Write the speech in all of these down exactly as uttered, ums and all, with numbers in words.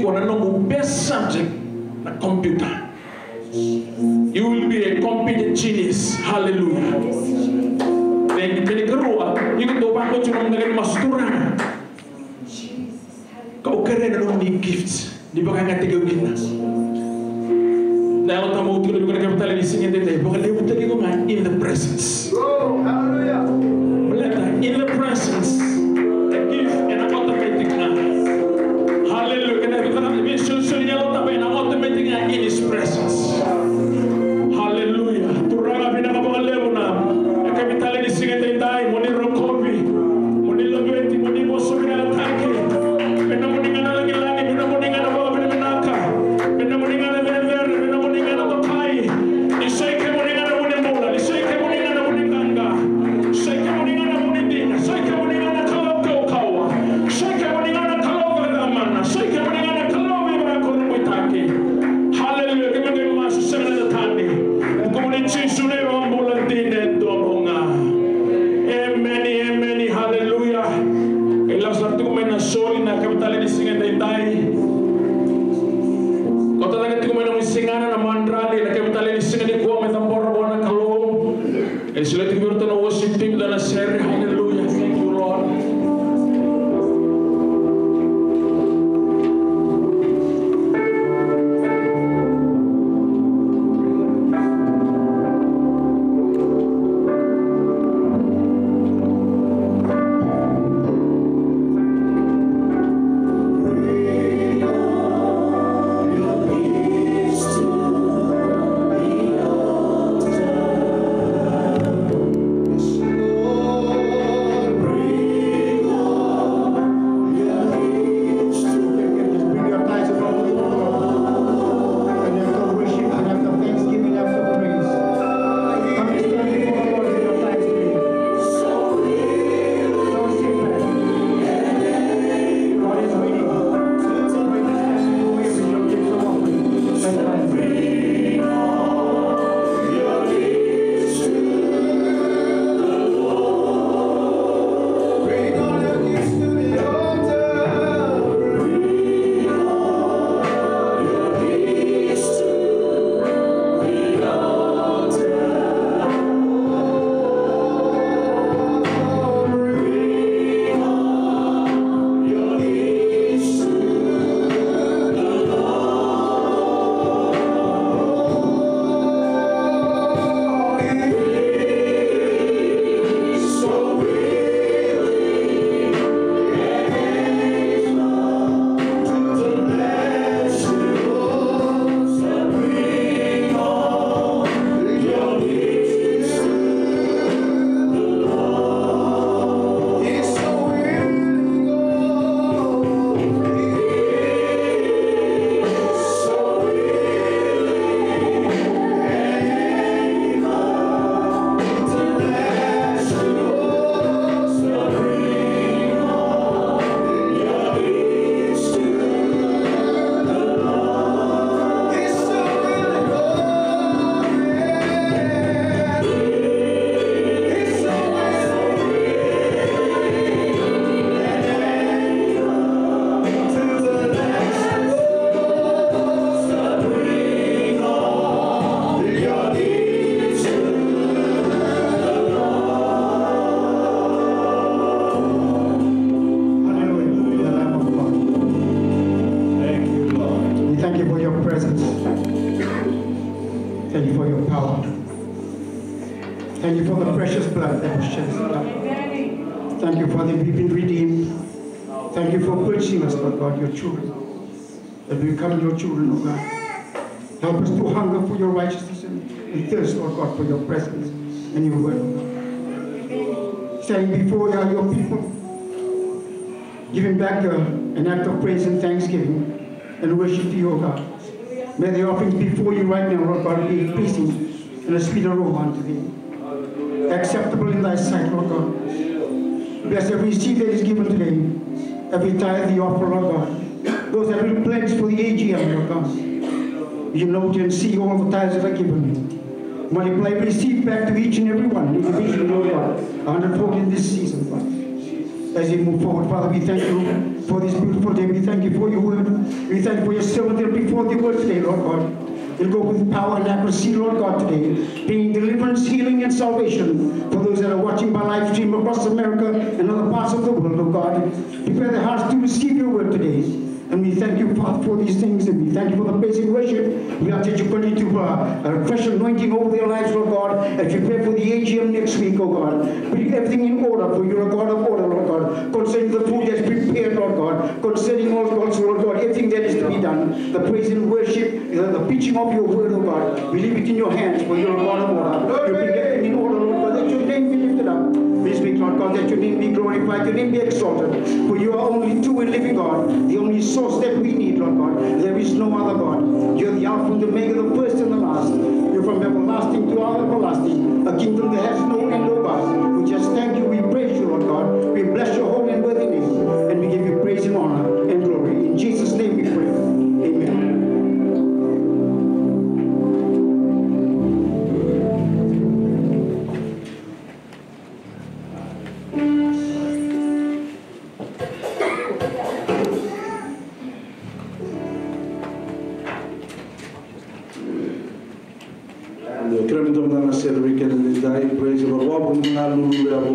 Ko na nomu best subject na computer. You will be a computer genius. Hallelujah. Then kena ikarua, iko dau vakoti na nomu qai masu, Turaga, kau kerea na nomuni gift. Ni vakayagataki au kina. Na Yalo Tabu, au tukuna vei iko na kevitali ni siga edaidai, vakalevutaki iko ga in the presence. Baleta in the presence, the gift ena automatic ga. Hallelujah. Kena veisolisoli ni Yalo Tabu ena automatic ga in his presence. Hallelujah. Turaga, vinaka vakalevu na kevitali ni siga edaidai, mo ni rokovi, mo ni laveti, mo ni vosa vinakataki. Me nomuni ga na lagilagi, me nomuni ga na vakavinavinaka, me nomuni ga na cecere, me nomuni ga na dokai. Ni sa i kemuni ga na vu ni bula, ni sa i kemuni ga na vu ni qaqa, sa i kemuni ga na vu ni dina, sa i kemuni ga na Kalou kaukauwa, sa i kemuni ga na Kalou vakacamana, sa i kemuni ga na Kalou veivakalougatataki. Haleluya. Keimami qai masu, sega na tani. Vukumuni Jisu na iVakabula dina e dua bau ga. Emeni, emeni, haleluya. E lako sara tiko mai na soli na kevitali ni siga edaidai. Kauta cake tiko mai na nomu isigana na madrali na kevitali ni siga nikua, me cabora vua na Kalou. E solia tiko vei iratou na worship team na sere. Haleluya. Thank you, Lord. Hallelujah. The Lamb of God. Thank you, Lord. We thank you for your presence. Thank you for your power. Thank you for the precious blood that was shed. Thank you for the we've been redeemed. Thank you for purchasing us, Lord God, your children. That we become your children, O God. Help us to hunger for your righteousness and we thirst, Lord God, for your presence and your word, O God. Standing before you are your people, giving back uh, an act of praise and thanksgiving and worship to you, O God. May the offerings before you right now, Lord God, be pleasing and a sweet aroma unto thee. Acceptable in thy sight, Lord God. Bless every seed that is given today, every tithe, the offer, Lord God. Those that will pledge for the A G M, Lord God. You know and see all the tithes that are given. Multiply every seed back to each and every one individually, Lord God. A hundredfold in this season, Lord. As we move forward, Father, we thank you for this beautiful day. We thank you for your word. We thank you for your servant that before the word today, Lord God. It'll go with power and accuracy, Lord God, today. Bringing deliverance, healing, and salvation for those that are watching by live stream across America and other parts of the world, Lord God. Prepare their hearts to receive your word today. And we thank you, Father, for these things, and we thank you for the praise and worship. We ask that you continue to, uh, a fresh anointing over their lives, Lord God, as we pray for the A G M next week, oh God. Put everything in order, for you're a God of order, Lord God. Concerning the food that's prepared, Lord God. Concerning all, also, Lord God, everything that is to be done. The praise and worship, uh, the preaching of your word, oh God. We leave it in your hands, for you're a God of order. You bring everything in order, Lord God. Let your name be lifted up. We speak, Lord God, that your name be glorified, your name be exalted. For you are only true and living God, the only source that we need, Lord God. There is no other God. You're the Alpha and the Omega, the first and the last. You're from everlasting to everlasting, a kingdom that has no end, oh God. We just thank you, we praise you, Lord God. We bless your holy and worthy name, and we give you praise and honor and glory. In Jesus' name we pray. Amen. Io, kerea me dua mada na sere vei keda edaidai, praise the Lord. Vakavinavinaka, lululu, ya vo.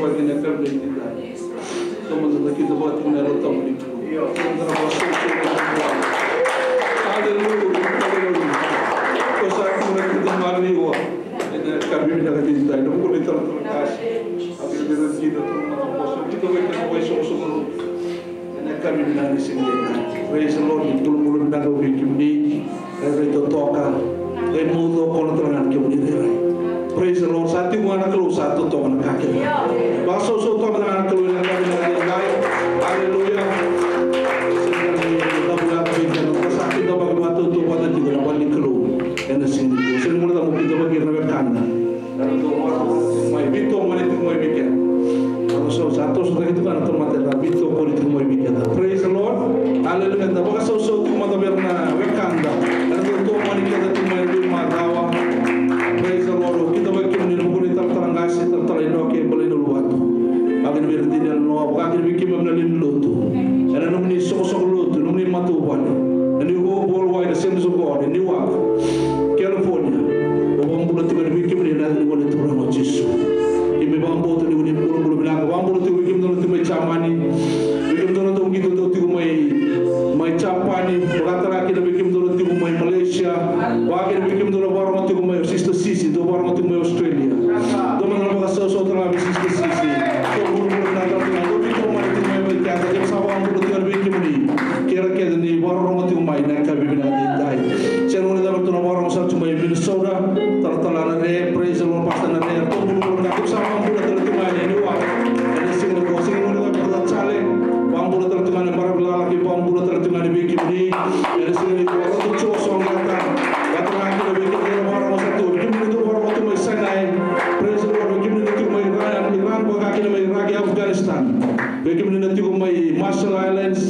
Ena yakavi vinaka edaidai. Taumada na kidavaki tiko na Yalo Tabu ni Kalou. Aleluya. Aleluya. Ko sa tu na kidavaki ni wa. Ena yakavi vinaka edaidai. Na vuku ni talatala qase. A vei ira dina tu na matabose. Kidavaki na wa isoqosoqo. Ena yakavi vinaka ni siga edaidai. Praise the Lord. Ni bulubulu vinaka vei kemuni. Rairai totoka. Rairai mudu o koya tale ga na kemuni rairai. Praise the Lord. Sa tiko ga na Kalou sa totoka na ka kece. Vakasausau toka ga na Kalou ena yakavi vinaka edaidai. Aleluya. Sa kidavaki vata tiko na vale ni Kalou. Ena siga nikua. Sega ni guilecava mo kidavaki ira na wekada. Mai veitomani tiko mai vei keda. Sa, sa tosotaki tiko na tamata era veitokoni tiko mai vei keda. Praise the Lord. Hallelujah. Da vakasausau tiko mada vei ira na wekada. Era dau tomani keda tiko mai veimacawa. Praise the Lord. Kidavaki kemuni na vuku ni talatala qase, talatala Inoke Balainaluvatu. Vakakina vei ira na dina yalewa, vakakina vei keimami na lewe ni lotu. Ena nomuni soqosoqo lotu, nomuni matavuvale. Na New Hope Worldwide Assemblies of God, e Newark, California. Au vakabula tiko yani vei kemuni ena yaca ni Gone Turaga o Jisu. Keimami vakabauta ni o ni bulabula vinaka. Vakabula tiko vei kemudou na tiko mai Jamani. Vei kemudou na dau qito dau tiko mai, mai Japani. Vakatale ga kina vei kemudou na tiko mai Malaysia. Vakakina vei kemudou na vakarorogo tiko mai Sister Sisi, dau vakarorogo tiko mai Australia. Dou mada na vakasausau tale ga vei Sister Sisi. Dou bulabula vinaka tale ga. Dou veitomani tiko mai vei keda. Keimami sa vakabula tiko yani vei kemuni. Kei ira kece ni vakarorogo tiko mai na yakavi vinaka edaidai. Sega ni guilecava tu na vakarorogo sa tu mai Minnesota, talatala Nare, praise the Lord, Pastor Nare, ratou bulabula vinaka, keimami sa vakabula tale tu ga yani Newark. Ena siga nikua, sega ni guilecava Brother Charlie, vakabula tale tu ga yani Maravilala, keimami vakabula tale tu ga yani vei kemuni. Ena siga nikua, ratou Joe Sogeta, vakatale ga kina vei kemuni na vakarorogo sa tu, vei kemuni na vakarorogo tu mai Sinai, praise the Lord, vei kemuni na tu mai Iran, Iran, vakakina mai Iraq, Afghanistan. Vei kemuni na tiko mai Marshall Islands,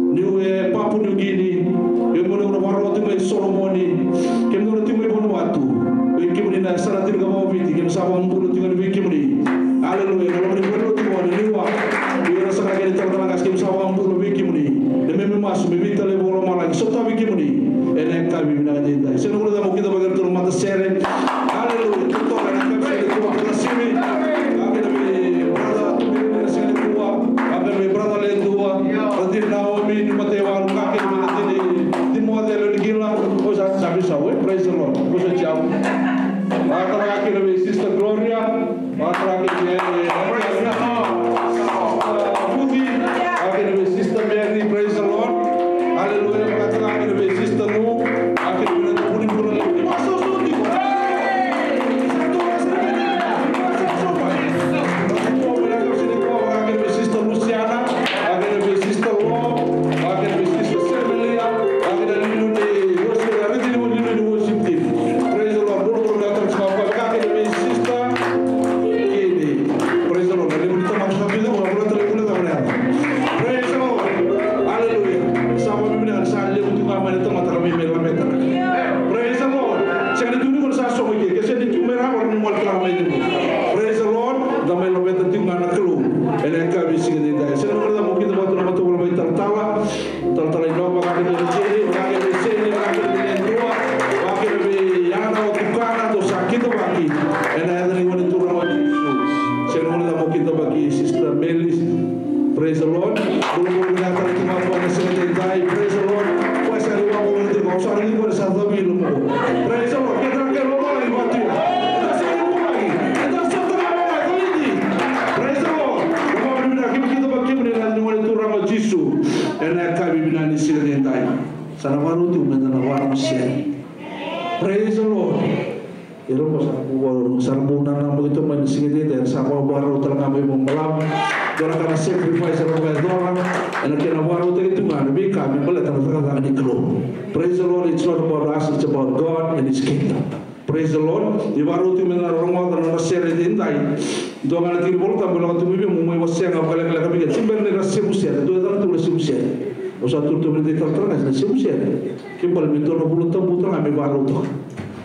Niue, Papua New Guinea, vei kemuni na vakarorogo tiko mai Solomoni, kemuni na tiko mai Vanuatu, vei kemuni na yasana tiko mai Viti, keimami sa vakabula tiko yani vei kemuni. Aleluya, na loma ni vanua tiko yani Niue, vei ira saka kei na talatala qase, keimami sa vakabula vei kemuni. Na neimami masu me veitalevi vakalomalagi, sotavi kemuni ena yakavi vinaka edaidai. Sega ni guilecava mo kidavaki iratou na matasere. Aleluya. Totoka ena yakavi sa ikoya, Brother Simi. Vakakina vei Brother Tumirina ena siga nikua. Vakakina vei Brother Ledua. Brother Naomi, ni mataivalu, vakakina vei Brother Timoci Leonikila. Ko sa, sa veisau, e? Praise the Lord. Ko sa jau. Vakakina vei Sister Gloria. Vakatale ga kina vei, e, Sister Ruthi, vakakina vei Sister Mary, praise the Lord. Hallelujah. Vakatale ga kina vei Sister Lu, vakakina vei na vunivuni. Vakasausautaki. Vakakina vei Sister Luciana, vakakina vei Sister Lo, vakakina vei Sister Semilia, vakakina liuliu ni worship, vakakina liuliu ni worship team. Praise the Lord. Vakakina vei Sister Kini. Praise the Lord. Na levu ni tamata sa tu, na levu ni tamata sa tu. Praise the Lord. Hallelujah. Sa vakavinavinaka, sa levu tiko ga mai na tamata ra mai, mai laveta. Praise the Lord. Sega ni tu ni ko sa sogo ke, ke sega ni tu mai ra, ni mo tara mai tu. Praise the Lord. Da mai laveta tiko ga na Kalou ena yakavi siga edaidai. Sega ni ko da mo kidavaki tu na matavuvale mai talatala. Talatala Inoke, vakakina vei Seni, vakakina vei Seni, vakakina vei Ledua, vakakina vei Yana, o tukana, dou sa kidavaki ena yaca ni Gone Turaga o Jisu. Sega ni guilecava mo kidavaki Sister Melis. Praise the Lord. Bulubulu vinaka tale tu ga vua ena siga edaidai. Praise the Lord. Koya sa rui vakabula tiko, au sa rui tiko ena sa cavu i loma. Praise the Lord. Keda na kai loma lai vatu ya. Eda sa rui vulagi. Eda sa tara mai, praise the Lord. Vakabula vinaka, keimami kidavaki kemuni ena yaca ni Gone Turaga o Jisu. Ena yakavi vinaka ni siga edaidai. Sa na vakarau tiko meda na vakarau sere. Praise the Lord. Ira ko sa na bau vakarau, sa na bau nanamaki tu mai na siga edaidai, sa vakavakarau tale ga mai vakabalavu. Dua na ka na sacrifice era vakayacora, ena kena vakarautaki tu ga na veika me baleta na cakacaka ni Kalou. Praise the Lord, it's not about us, it's about God and His kingdom. Praise the Lord. Ni vakarau tiko meda na rogoca na nona sere edaidai. Dua ga na tiki ni Vola Tabu e lako tu mai vei au, meu mai wasea ga vakalekaleka vei keda. Tiko beka ni ra sevu sere, dua e caka tu na sevu sere. Au sa turu tu mai na talatala qase na sevu sere. Ke bale me dua na Vola Tabu tale ga me vakarau toka.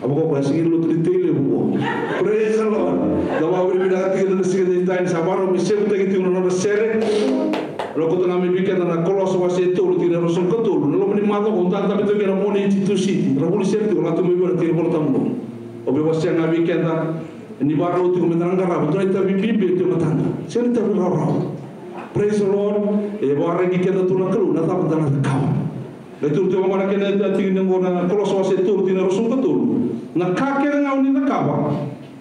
A vaka koya sega ni lotu ni Tailevu qo. Praise the Lord. Da vakavinavinaka tiko na siga edaidai ni sa vakarau me sevutaki tiko na nona sere. Lako tu ga mai vei keda na Kolosa wase e tolu, tikina e ruasagavulu ka tolu. Na loma ni macawa qo, da dabe tu kina Moniti, Tusiti. Ra vuli sere tiko, lako tu mai vei au na tiki ni Vola Tabu qo. Au via wasea ga vei keda. Ni vakarau tiko me da na qarava, dua na itavi bibi e tu e matada. Sega ni itavi rawarawa. Praise the Lord. E vakaraici keda tu na Kalou na cava da na cakava. E tu tiko mai na kena tikina oqo na Kolosa wase tolu, tikina ruasagavulu ka tolu. Na ka kece ga o ni cakava,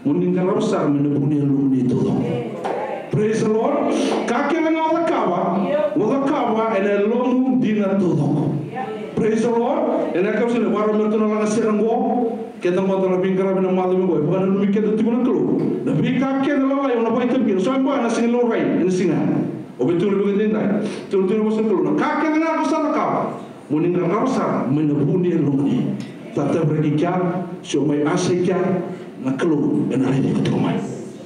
mo ni qarava sara mai na vu ni yalomuni taucoko. Praise the Lord. Ka kece ga o cakava, mo cakava ena yalomu dina taucoko. Praise the Lord. Ena yakavi sa ni vakarau me ratou na lagasere oqo. Keda qo da na veiqaravi na macawa oqo, e vakananumi keda tiko na Kalou. Na veika kece lalai o na vakaitavi kina, so e bau na siga ni laurai ena siga. O vei tukuna vakaedaidai, tukuna tiko na vosa ni Kalou, na ka kece ga ko sa cakava, mo ni qarava sara mai na vu ni yalomuni. Tataviraki kea, se o mai asa i kea, na Kalou ena raici iko tiko mai.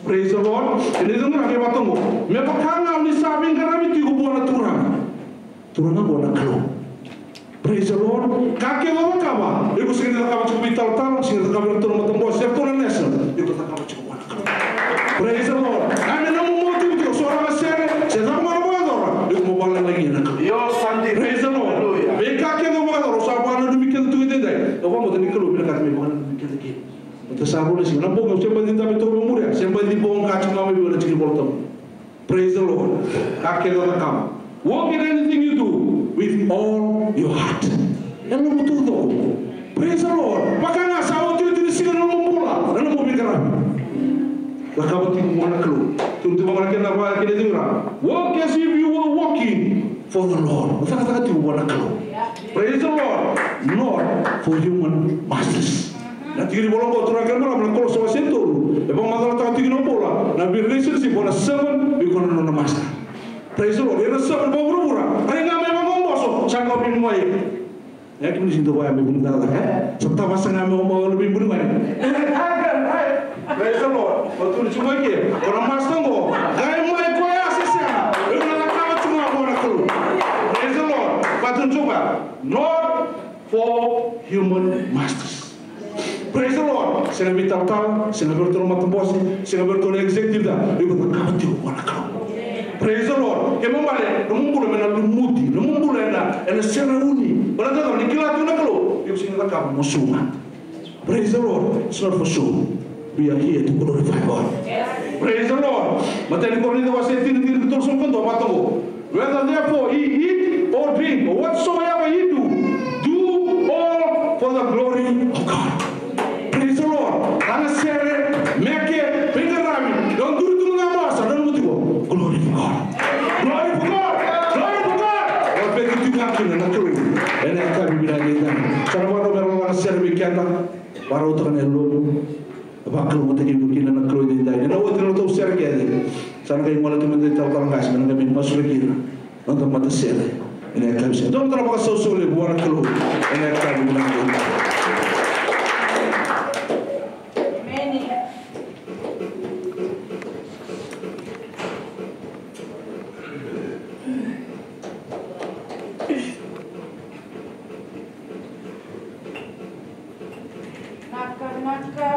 Praise the Lord. Ena icegu na kena vata oqo, me vaka ga o ni sa veiqaravi tiko vua na Turaga. Turaga vua na Kalou. Praise the Lord. Ka kece o cakava, iko sega ni cakava tiko vei talatala, sega ni cakava vei ratou na matabose, se ratou na nurse, iko cakava tiko vua na Kalou. Praise the Lord. Ena nomu motivu tiko, so na sere, se cava mo na vakayacora, iko mo vakalagi na Kalou. Praise the Lord. Hallelujah. Veika kece o vakayacora, sa vakananumi keda tu edaidai. Au vakabauta ni Kalou vinakata me vakananumi keda kina. Baleta sa rua na siga, na bogi, se baci dabe toka mai muri, se baci bogi ka tiko ga mai vei na tiki ni Vola Tabu. Praise the Lord. Ka kece o cakava. Work in anything you do with all your heart. E na nomu taucoko. Praise the Lord. Vaka ga sa otioti ni siga na nomu bula, na nomu veiqaravi. Cakava tiko vua na Kalou. Tukuna tiko vaka na kena, vaka na kena tiko ra. Work as if you were working for the Lord. Cakacaka tiko vua na Kalou. Praise the Lord. Not for human masters. Na tiki ni Vola oqo, turaga kei na marama, na Kolosa wase tolu, e vakamacalataka tiko na bula, na vei relationship o na servant vei koya na nona master. Praise the Lord. Ena servant vakavuravura, rai ga mai vakaboso, sa qai vei mai. E kemuni sega ni dau vaya mai vuni cakacaka, e? Sa tavasa ga mai o mai vei vuni mai. Praise the Lord. O tukuna tiko mai ke, ko na master oqo, qai mai koya se sega, ena cakava tiko ga vua na Kalou. Praise the Lord. Ko tukuna tiko ga, not for human masters. Praise the Lord. Sega vei talatala, sega vei ratou na matabose, sega vei ratou na executive, da iko cakava tiko vua na Kalou. Praise the Lord. Kena ibalebale, nomu bula me na lumuti, nomu bula ena, ena serauni. Baleta ni kila tiko na Kalou, iko sega ni cakava mo suka. Praise the Lord. It's not for show. We are here to glorify God. Praise the Lord. Matai ni Korinica wase tini, tini, tolusagavulu ka dua, vaka oqo. Whether therefore ye eat or drink, or whatsoever ye do, do all for the glory of God. Praise the Lord. Lagasere, meke, veiqaravi, dou duri tu ga mo asa, na nomu tiko. Glory for God. Glory for God. Glory for God. Vakabeci tiko ga kina na Kalou ena yakavi vinaka edaidai. Sa na vakarau me ra lagasere vei keda. Vakarautaka na yalomu. Vakalougatataki iko kina na Kalou edaidai. Ena oti na nodatou sere kece, sa na qai gole tu mada na italatala qase me na qai mai masulaki ira na noda matasere ena yakavi sa. Dua mada na vakasausau levu vua na Kalou ena yakavi vinaka edaidai. Naka, naka.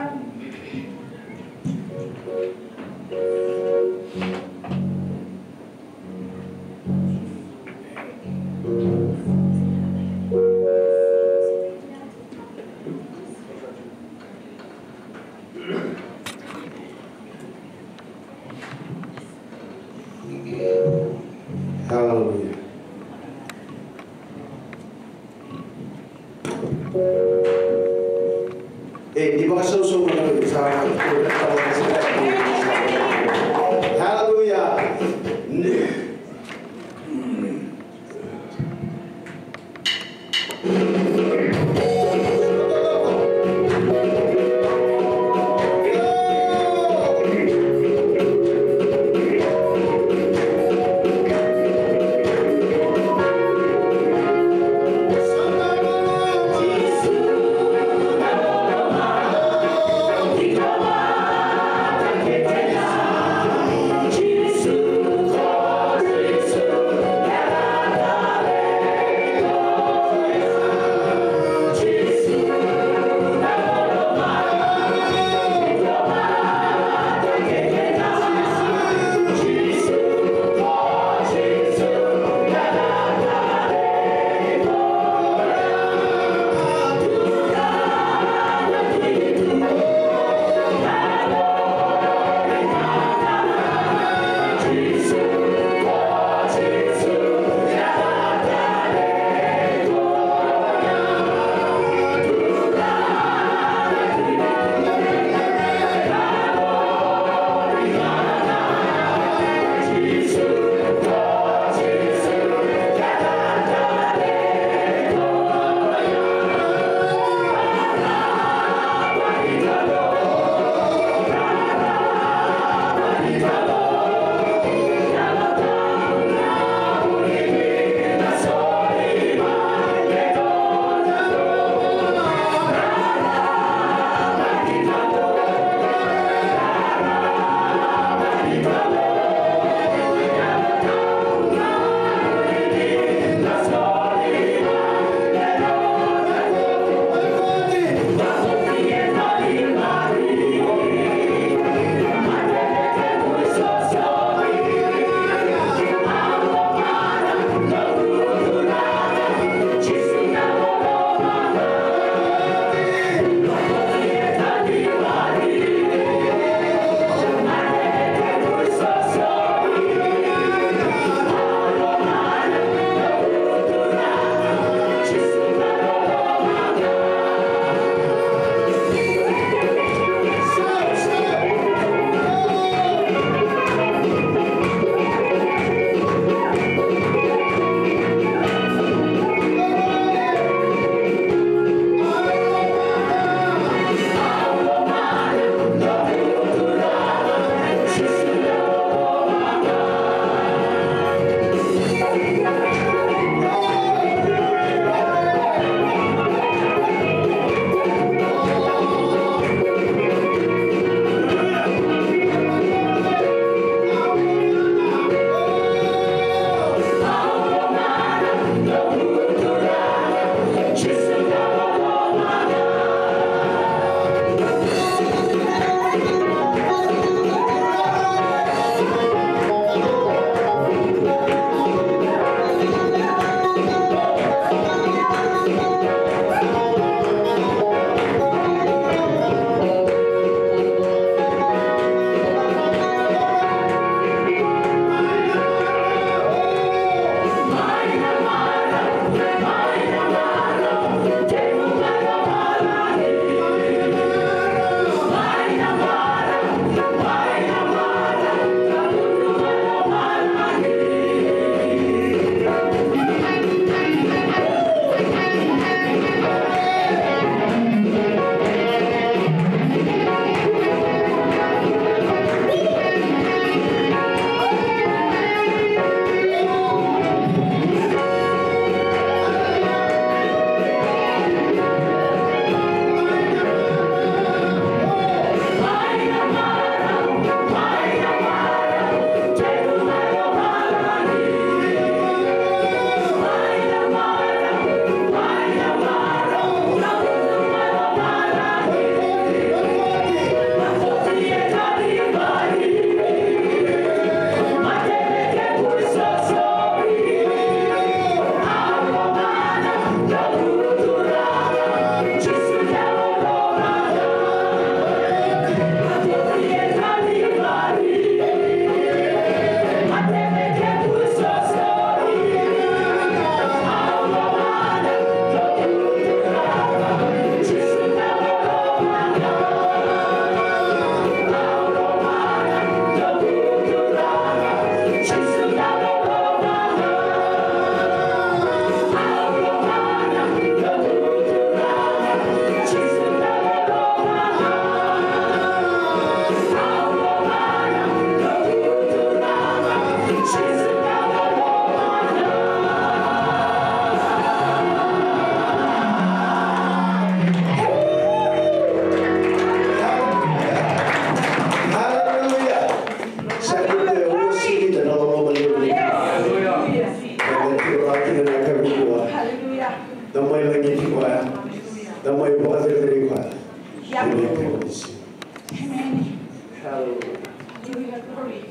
Hallelujah. Hallelujah, glory.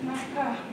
Vinaka.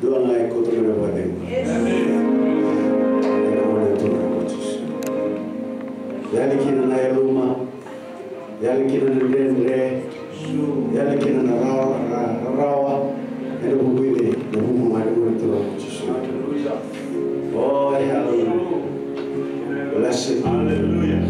Dua ga e kauta mai na vakacegu. Ena gauna e tu na Jisu. Yali kina na yaluma. Yali kina na dredre. Yali kina na rawa, na rarawa. Ena vuku i, na vuku ga ni Gone Turaga o Jisu. Oh, hallelujah. Blessed. Hallelujah.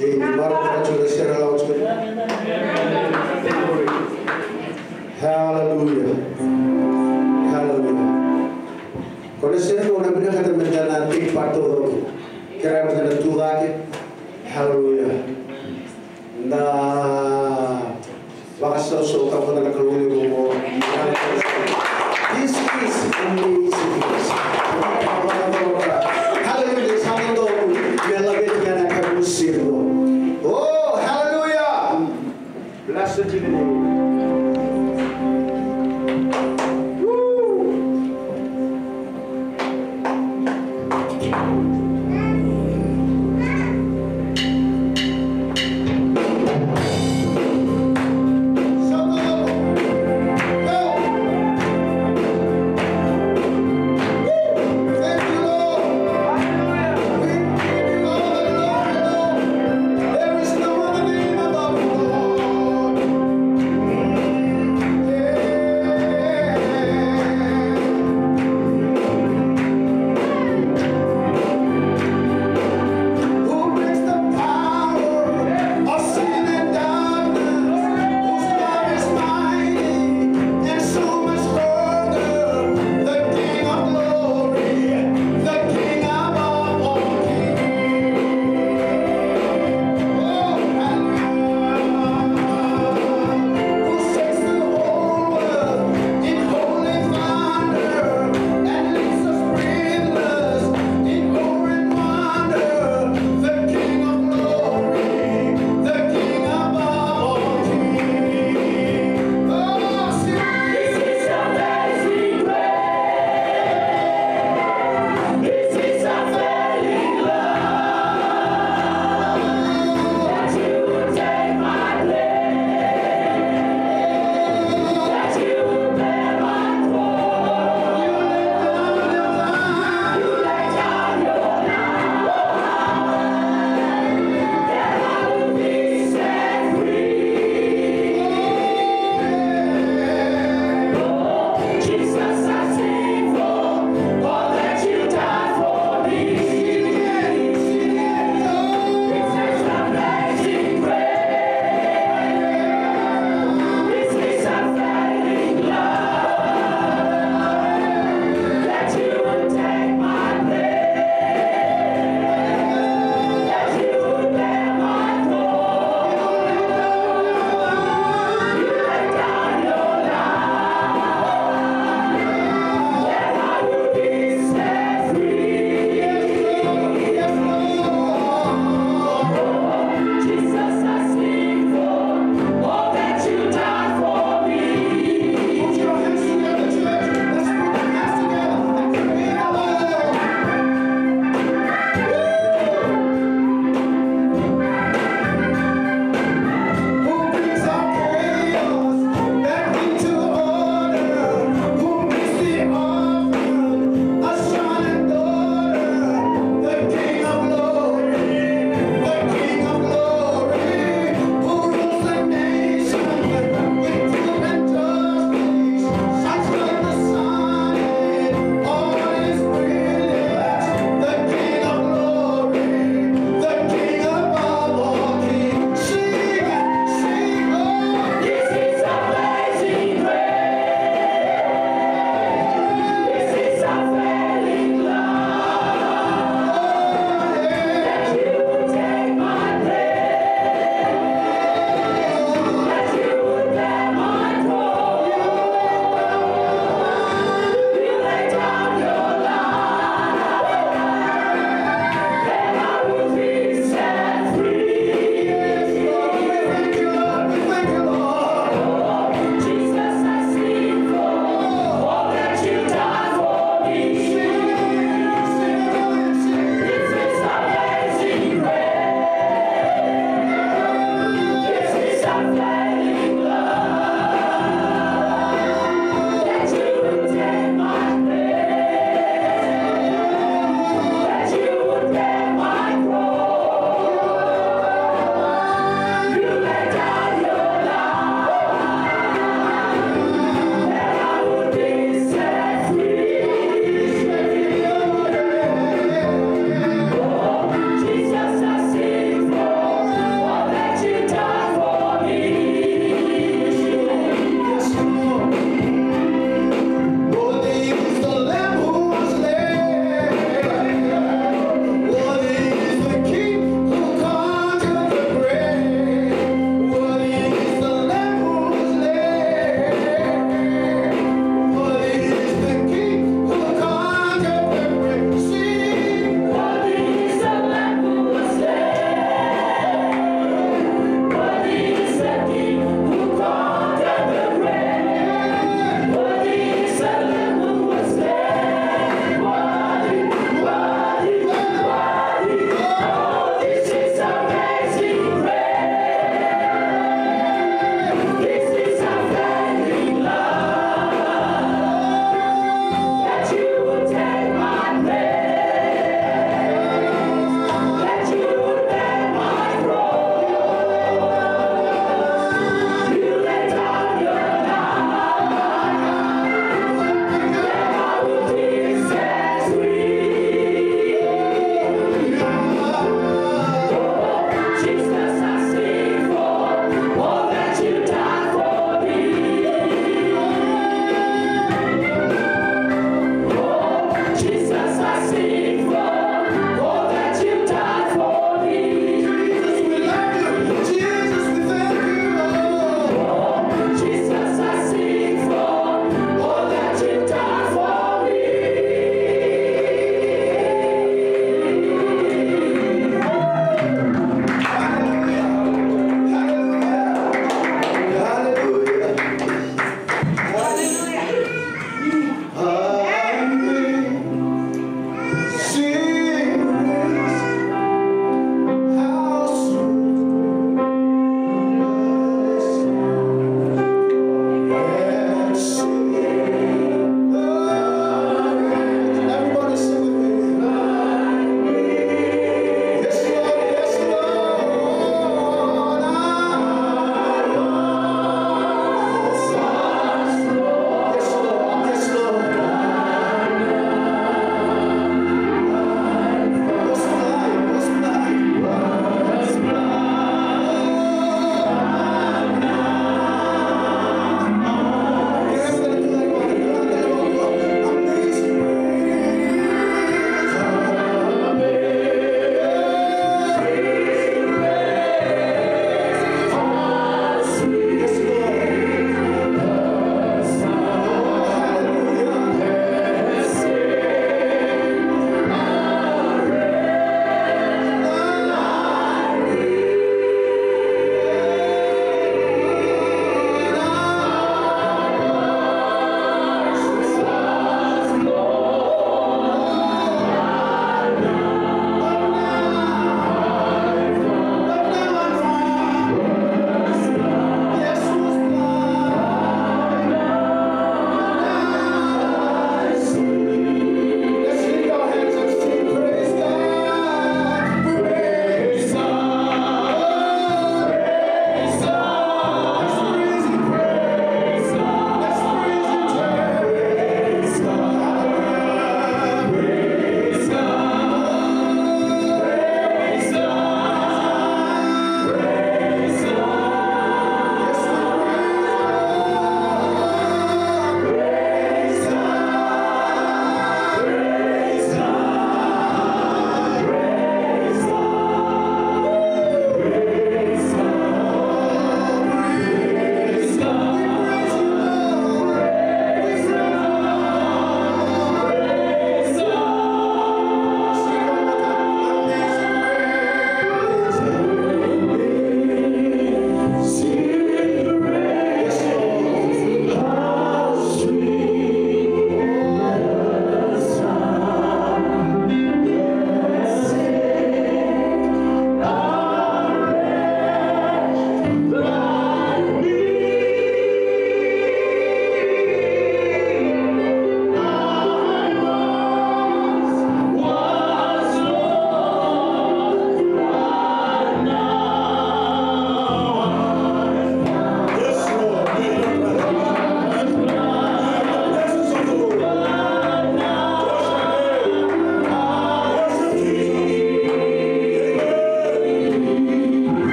Ei, ni marau tiko na sere, lako tiko. Hallelujah. Hallelujah. Ko na sere, au na vinakata me da na take part taucoko. Kerea me da na tu cake. Hallelujah. Da vakasausautaka na Kalou levu oqo. This is amazing. Hallelujah. Sa dodonu me laveti ga na ka e sere. Oh, hallelujah. Blessed be the name. Woo.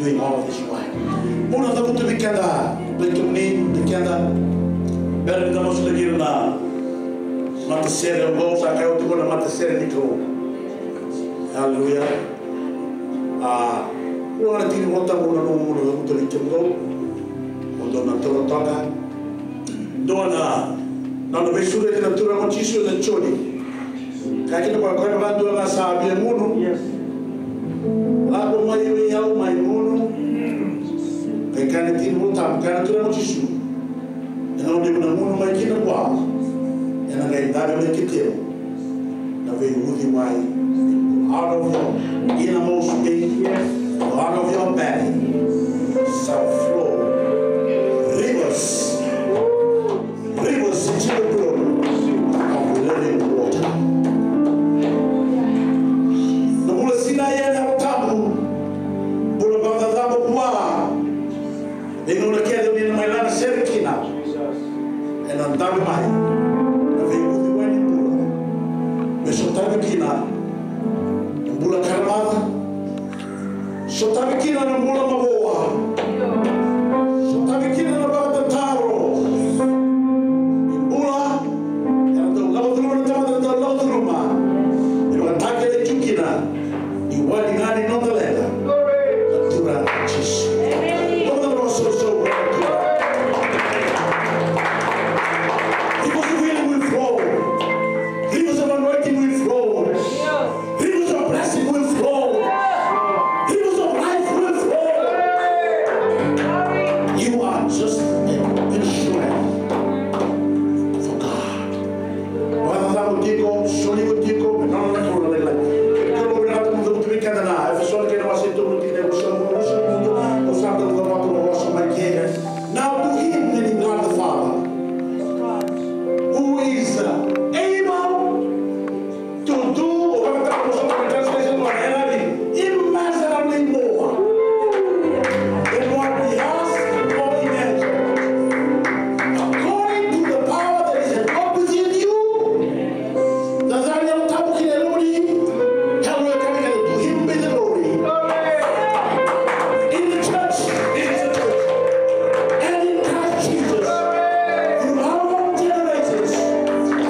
All this while. Mo na cavuta vei keda, vei kemuni, vei keda. Bera ni da masulaki ira na matasere, au sa kaya oti qo na matasere ni Kalou. Haleluya. A, ua na tini vota mo na nomu mo na cavuta vei kemudou. Mo dou na toro toka. Dua na, na nona veisureti na Turaga o Jisu ena Joni. Kaya kina o koya, koya vakadua ga sa via gunu. Yes. Lako mai vei au, mai gunu. Kaya na tini Volatabu, kaya na Turaga o Jisu. Ena gauna o na gunu mai kina vua, ena qai dave mai kei kedaru na veiuciwai. Out of your innermost being, out of your belly shall flow rivers, rivers, into the blood of living water. Na bula sinai ena Yalo Tabu, bula vakacacabo vua. Ni gauna kece o ni na mai laga sere kina, ena dave mai na veiuciwai ni bula, me sotavi kina na bula karamaca, sotavi kina na bula mavoa, sotavi kina na vakatataro ni bula. Era dau lako curuma na tamata, era dau lako curuma. E vakatakilai tu kina ni wali ga ni noda leqa na Turaga o Jisu. Vakasoso. Rivers of healing will flow. Rivers of anointing will flow. Rivers of blessing will flow. Rivers of life will flow. You are just an instrument for God. Vakacacabo tiko, solia tiko, me nona na Kalou na lailai. Kalou vinakata mo cavuta vei keda na Efeso na kena wase tolu, tikina e ruasagavulu, ruasagavulu, au sa dau cavuta na vosa mai ke. Now to him, meaning God the Father, who is, uh, able to do, o vakataka mo soka na translation, o ena ni immeasurably more than what we ask or imagine. According to the power that is at work within you, na cakacaka ni Yalo Tabu ki na yalomuni. Hallelujah, to him be the glory. In the church, in the church, and in Christ Jesus, throughout all generations,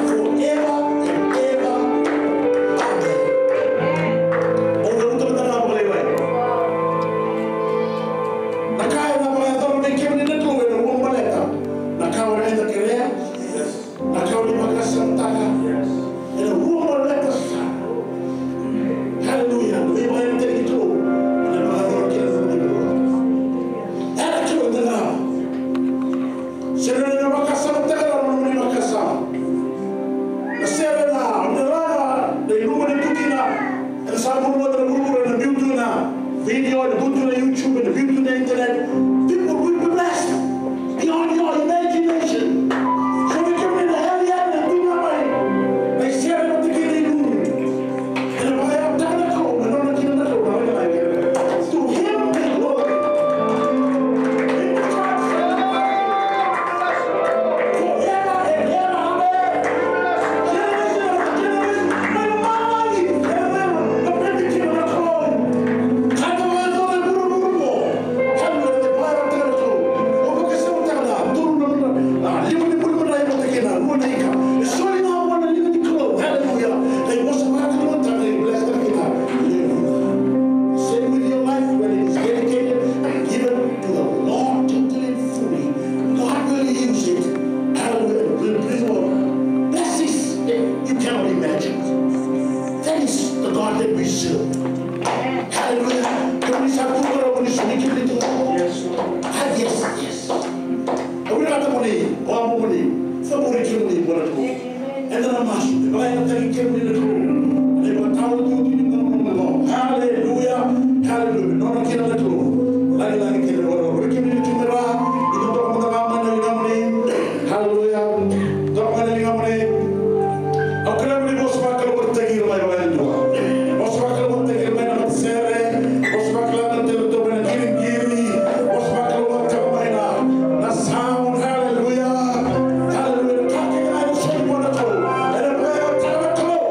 forever and ever. Amen. Au na cavuta na vakalailai. Na ka ena vakayacora vei kemuni na Kalou ena ua baleta na ka o na kerea. Na ka o ni vakasamataka ena ua baleta sara. Haleluya. Na veivakayarayarataki ni Kalou ena vakayacora kina na nomuni bula. Ena Kalou ena lava. Sere na vakasamataka na nomuni vakasama. Na sere na, na lava na iluma ni tu kina. Ena sa bula vata na vuravura, ena biu tu na video, ena biu tu na YouTube, ena biu tu na internet. People will be blessed beyond your imagination. So we can be the hell yeah, na tu na mai. Na isere na tiki na ilu. Ena vakayagataka na Kalou, na nona kina na Kalou, na nona kina. To him be glory. In the church. Forever and ever, amen. Generation after generation, na lomani, na lomani, na lomani. Ka na vakayacora e vuravura qo. Haleluya, na vakayagataka na Kalou. Au vakasamataka na tolu na, na lima ni buli madrai vata kei na rua na ika. E soli ga vua na liga ni Kalou. Haleluya. Na ivosa vakasamataka, na ibless-taka kina. Same with your life when it is dedicated and given to the Lord totally and fully. God will use it. Hallelujah. Will bring about blessings that you cannot imagine. That is the God that we serve. Hallelujah. Kemuni sa tu qo, kemuni sa tu qo. Yes, Lord. Ah, yes, yes. Au vinakata mo ni, au vinakata mo ni, sa mo ni kemuni, mo na tu. Eda na masu, e vakayagataki kemuni na Kalou. Ena ivakataotioti ni nomuni bula. Haleluya, haleluya. Nona kina na Kalou. Lagilagi kina na Kalou. Vei kemuni na tu mai ra, ni toka mada ga mai na ligamuni. Haleluya. Toka mai na ligamuni. Au kerea mo ni vosa vakalougatataki ira mai vakayadua. Vosa vakalougatataki ira mai na matasere. Vosa vakalougatataki ira mai na qiriqiri. Vosa vakalougatataki mai na, na sound. Haleluya. Haleluya. Na ka kece ga e soli vua na Kalou. Ena vakayagataka na Kalou.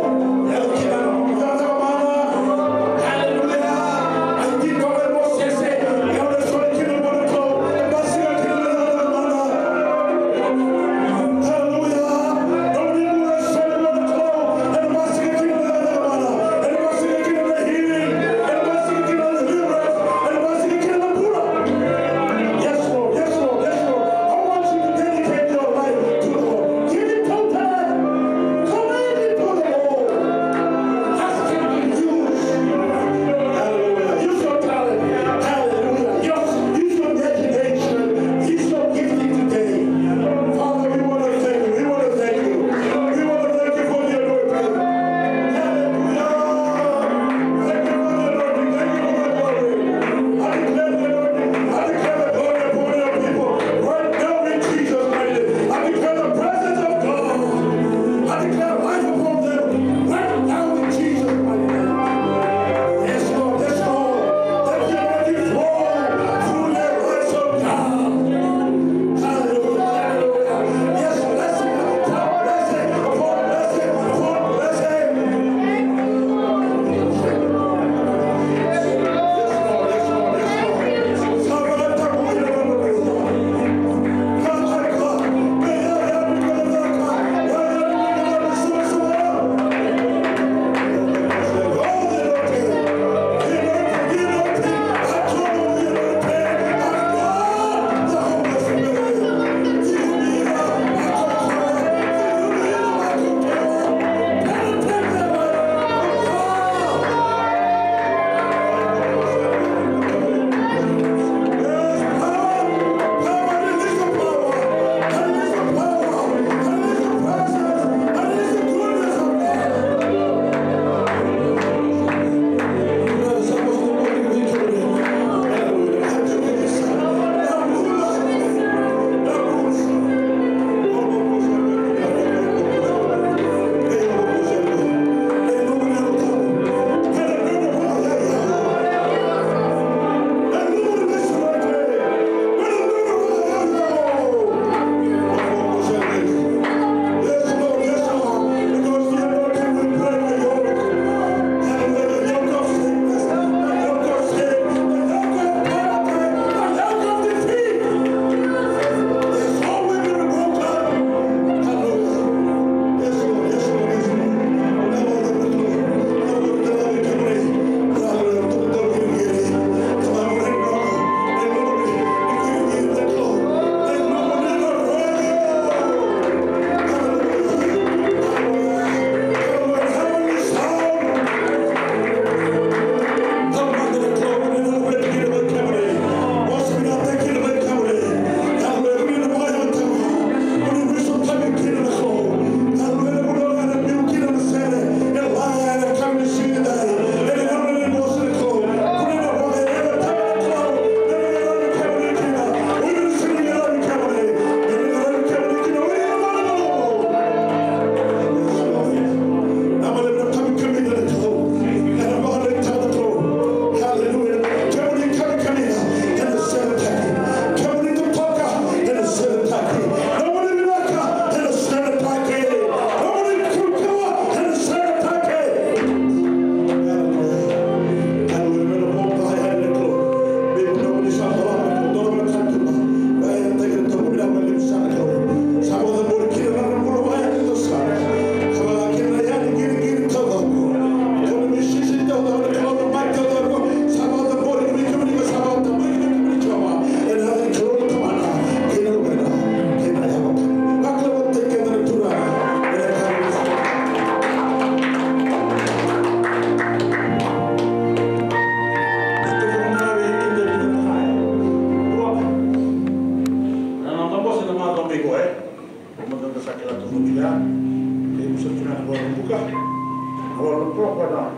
One o'clock na.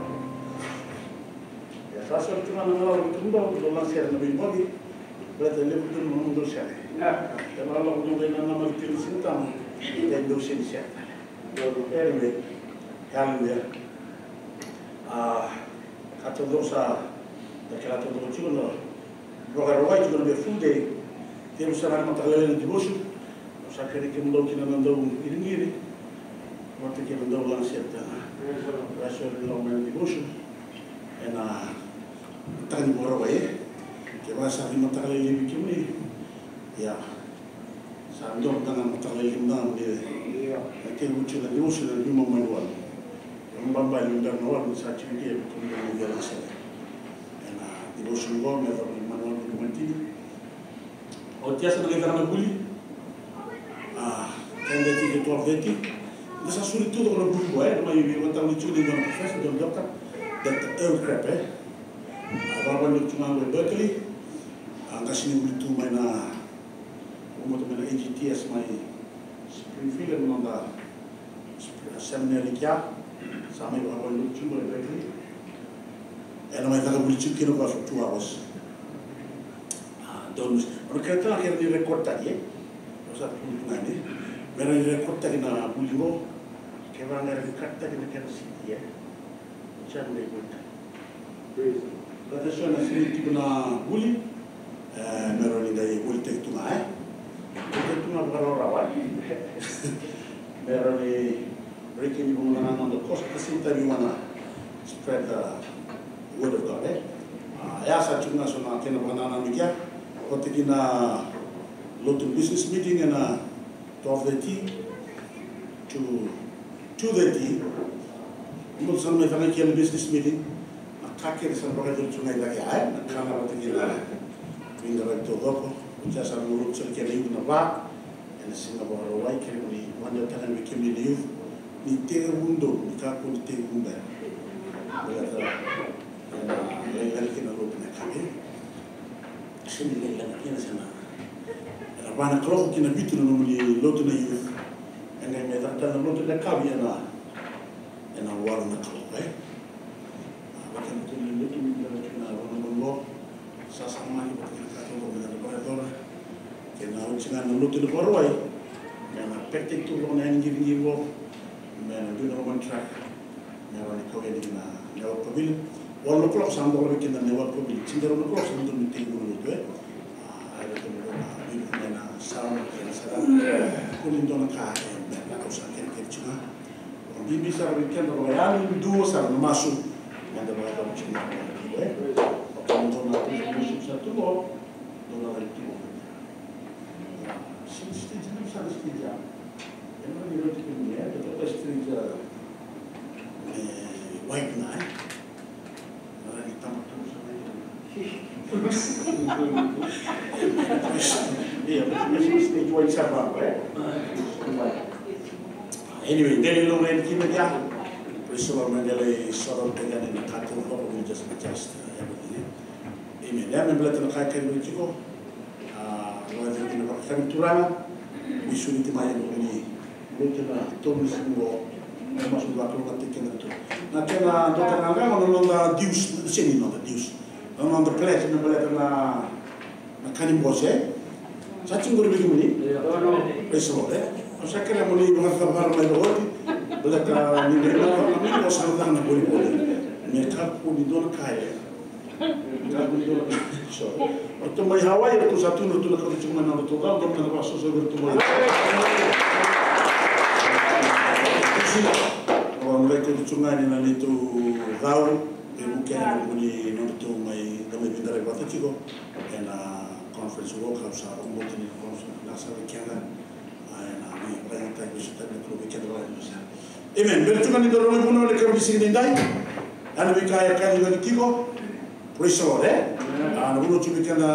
Ia sa soli tu ga na galala vei kemudou, dou laga sere na veibogi. Baleta levu tu na nomudou sere. Ia na galala vei kemudou na namaki tu na siga tama. Ia dou seni sere tale. Anyway, hallelujah. A, ka taucoko sa, da kila taucoko tiko na Vakarawai tiko na vei full day. Tevu sara na mataka lailai na devotion. Au sa kerei kemudou kina na dau qiriqiri vata kei na dau laga sere tale ga. Au sa kerei kemudou mai na devotion ena mataka ni Vakarawai, e. Kevaka sa veimataka lailai vei kemuni, ia, sa dua mada ga na mataka lailai mada ga ni, ia, na kena vuci na devotion ena lima mai na walu. Ena babali ni bera na walu ni sa tiko kei na kena veilagasere. Ena devotion qo me yacova na lima mai na walu, lima mai na tini. Oti ya sa na qai caka na vuli. A, ten thirty to twelve thirty. Da sa soli tu toka na vuli qo, e, na mai veimataqali tu ni dua na professor, dua na doctor, Doctor Earl Crabb, e. A, vakavuli tu ga qo e Berkeley. A, qai sega ni vuli tu mai na, vuli tu mai na A G T S mai Springfield, na noda seminary kea, sa mai vakavuli tu qo e Berkeley. Ena mai caka vuli tu kina qo for two hours. A, donu, au na kaya tale ga ke rawa ni record taki, e? Au sa tukuna tu ga ni me rawa ni record taki na vuli qo. Kevaka e rawa ni cut taki na kena C D, e? Sa na qai vuli taki. Baleta so na sega ni tiko na vuli, e, me rawa ni qai vuli taki tu ga, e? Vuli taki tu ga vakarawarawa, e? Me rawa ni reki ni vanua na noda koso, at the same time we wanna spread the word of God, e? A, ya sa tiko ga so na kena vakanananu kea, vata kei na lotu business meeting ena twelve thirty to two thirty. Mo sa na mai caka kina na business meeting. Na ka kece sa na vakayacori tu ga i cake, e? Na ka na vata kei na veiqaravi taucoko. Oti ya sa na lotu sara kina na iu na va. Ena siga Vakarauwai, kere mo ni vakadewataka vei kemuni na youth. Ni tekivu donu, ni kakua ni tekivu bera. Baleta ena lailai kina na lotu na ka, e? Sega ni lailai kina, sega na, ena va na kaloko ki na vitu na nomuni lotu na youth. E qai mai caka tale na lotu na yakavi ena, ena walu na kaloko, e? A, vaka na tolu na lotu ni bera tu na vanua qo. Sa sa mani vata kei na ka taucoko me da vakayacora. Kei na oti ga na lotu ni Vakarauwai. Me na pete tu vaka na yani qiriqiri qo. Me na dua na roman track. Me rawa ni kau yani ki na Network Pavilion. Walu na kaloko sa dola vei keda na Network Pavilion. Tinikarua na kaloko sa donu ni tekivu na lotu, e. A, e ratou na veivuke mai na sauna kei na sara. Kua ni dua na ka e me na kau sa kerekere tu ga. Bibi sara vei keda vakayalo duo sara na masu. Meda vakayacora tiko na masu, e? Vakayacora na masu sa tu qo. Dua na rai tu qo. Stage, stage, stage, stage, ya. Ena ni roti kemuni, e? Dua na stage, e, wide na, e? Anyway, deli lo rai kina ya. Praise the Lord, man. Dela i soro tegani na kato ko ko just adjust everything. Amen. Ya me baleta na kai kai tiko. A, loa tiko na vakakani Turaga. Ni suri ti mai ni. Baleta na tolu ni siga qo, e masu vakalougatataki keda tu. Na kena dua tale ga na noda dues, sega ni noda dues. Na noda pledge me baleta na, na ka ni bose. Sa tiko qori vei kemuni? Praise the Lord, e? Au sa kerea mo ni vakacavara mai na oti. Baleta ni qai vakacavara mai, au sa na caka na volivoli. Me kakua ni dua na ka e So, o ratou mai Hawaii, o ratou sa tu, o ratou na kauta tiko mai na nodratou cau, o ratou na vakasoso o ratou mai. O ratou na kauta tiko ga ni na neitou cau, e vuke na nomuni nodratou mai, da mai veiqaravi vata tiko ena conference, au sa vakabauta ni conference na sa vei keda. Amen. Bera tu ga ni dou rogoca na vunau ena yakavi ni siga nidai. Ena veika e kacivi tiko. Praise the Lord, e? A, na vunau tu vei keda na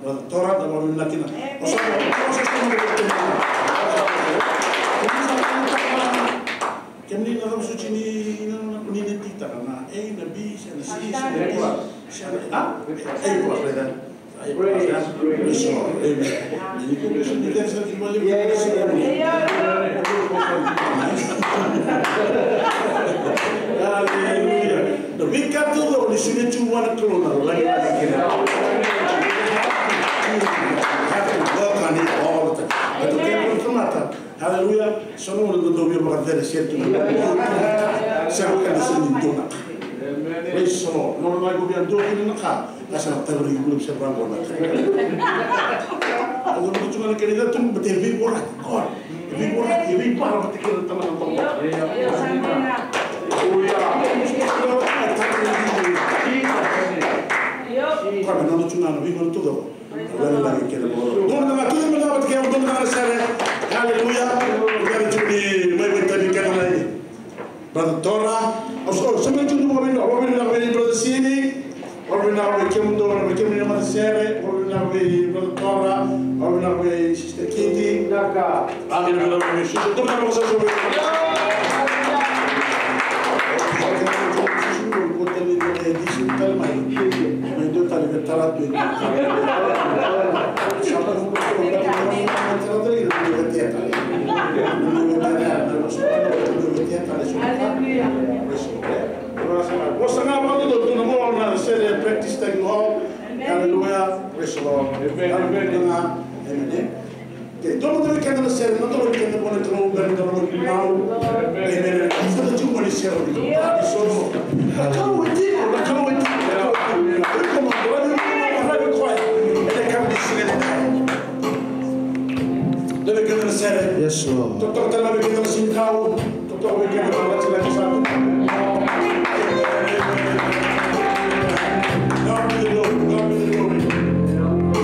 Brother Tora, da vakavinavinaka kina. O sa, o sa, o sa, kemuni na cava soti ni, ni, ni, ni tikitaka na A, na B, se na C, se na D, se na, a? A plus, right there. Praise, praise the Lord. Amen. Ni ko ko sini ka sa ki mali. Yeah, yeah, yeah, yeah. Sere, sere tu na ka. Sere ka na sere ni dua na ka. Praise the Lord. Nona mai ko via dua kina na ka. Ka sa na tavara i bula sere vaqo na ka. Au na tu ga na kena ida tu, but e veivorati. God. E veivorati, e veibara vata kei na tamata. Hallelujah. Koya me nona tu ga na veivorati tu. Dua na ka, dua na ka, dua na ka na sere. Hallelujah. Obrigado, tiko ni mai vei tavi kena lai. Brother Tora. Au sa, au sa mai tiko ni vakavinaka, vakavinaka vei Brother Sini. Vakavinaka vei kemudou, vei kemuni na matasere. Vakavinaka vei Brother Tora. Vakavinaka vei Sister Kitty. Vinaka. Hallelujah. Praise the Lord. Hallelujah. Praise the Lord. Amen. Amen. Ke dua mada vei keda na sere, na dua vei keda vua na Kalou, na dua vei Kalou. Amen. Sa da tu mada ni sere ni Kalou. Na Kalou e tiko, na Kalou e tiko, na Kalou e tiko. Iko ma, ravi, ravi koya. Ena ka ni sere ni. Dua vei keda na sere. Yes, Lord. Totoka tale vei keda na sinikau.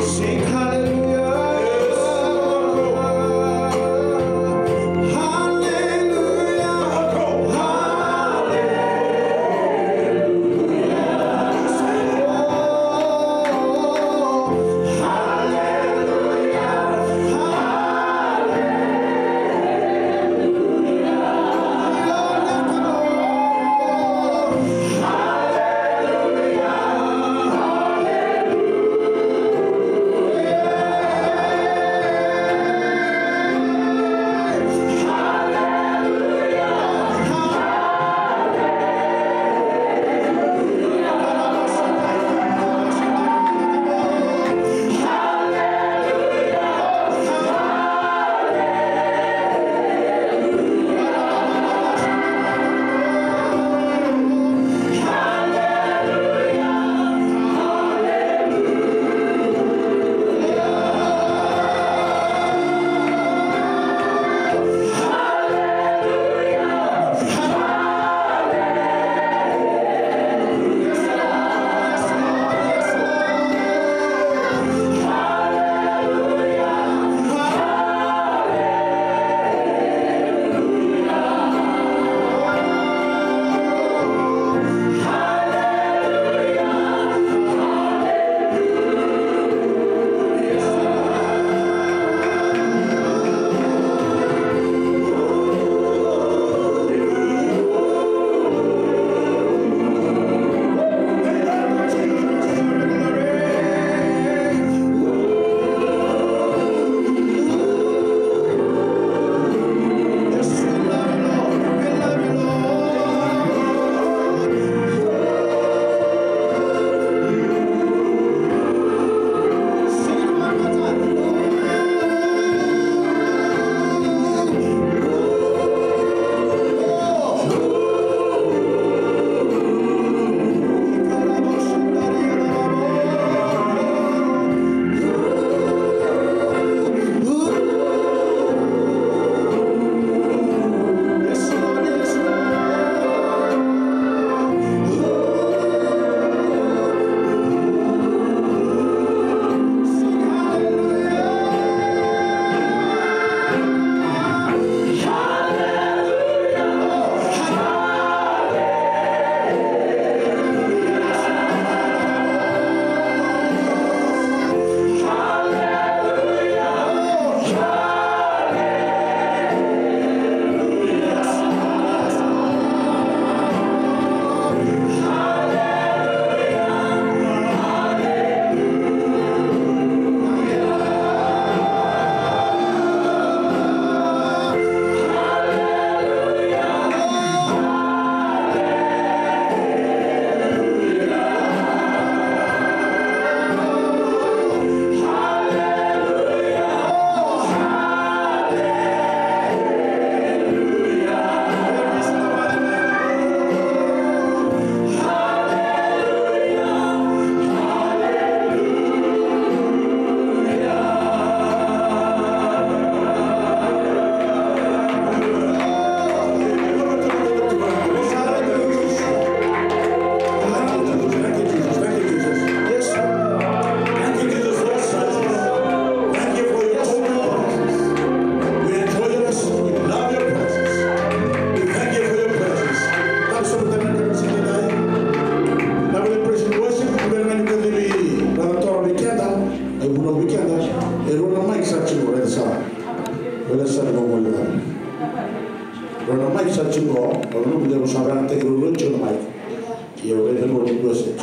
Sing hallelujah. Hallelujah.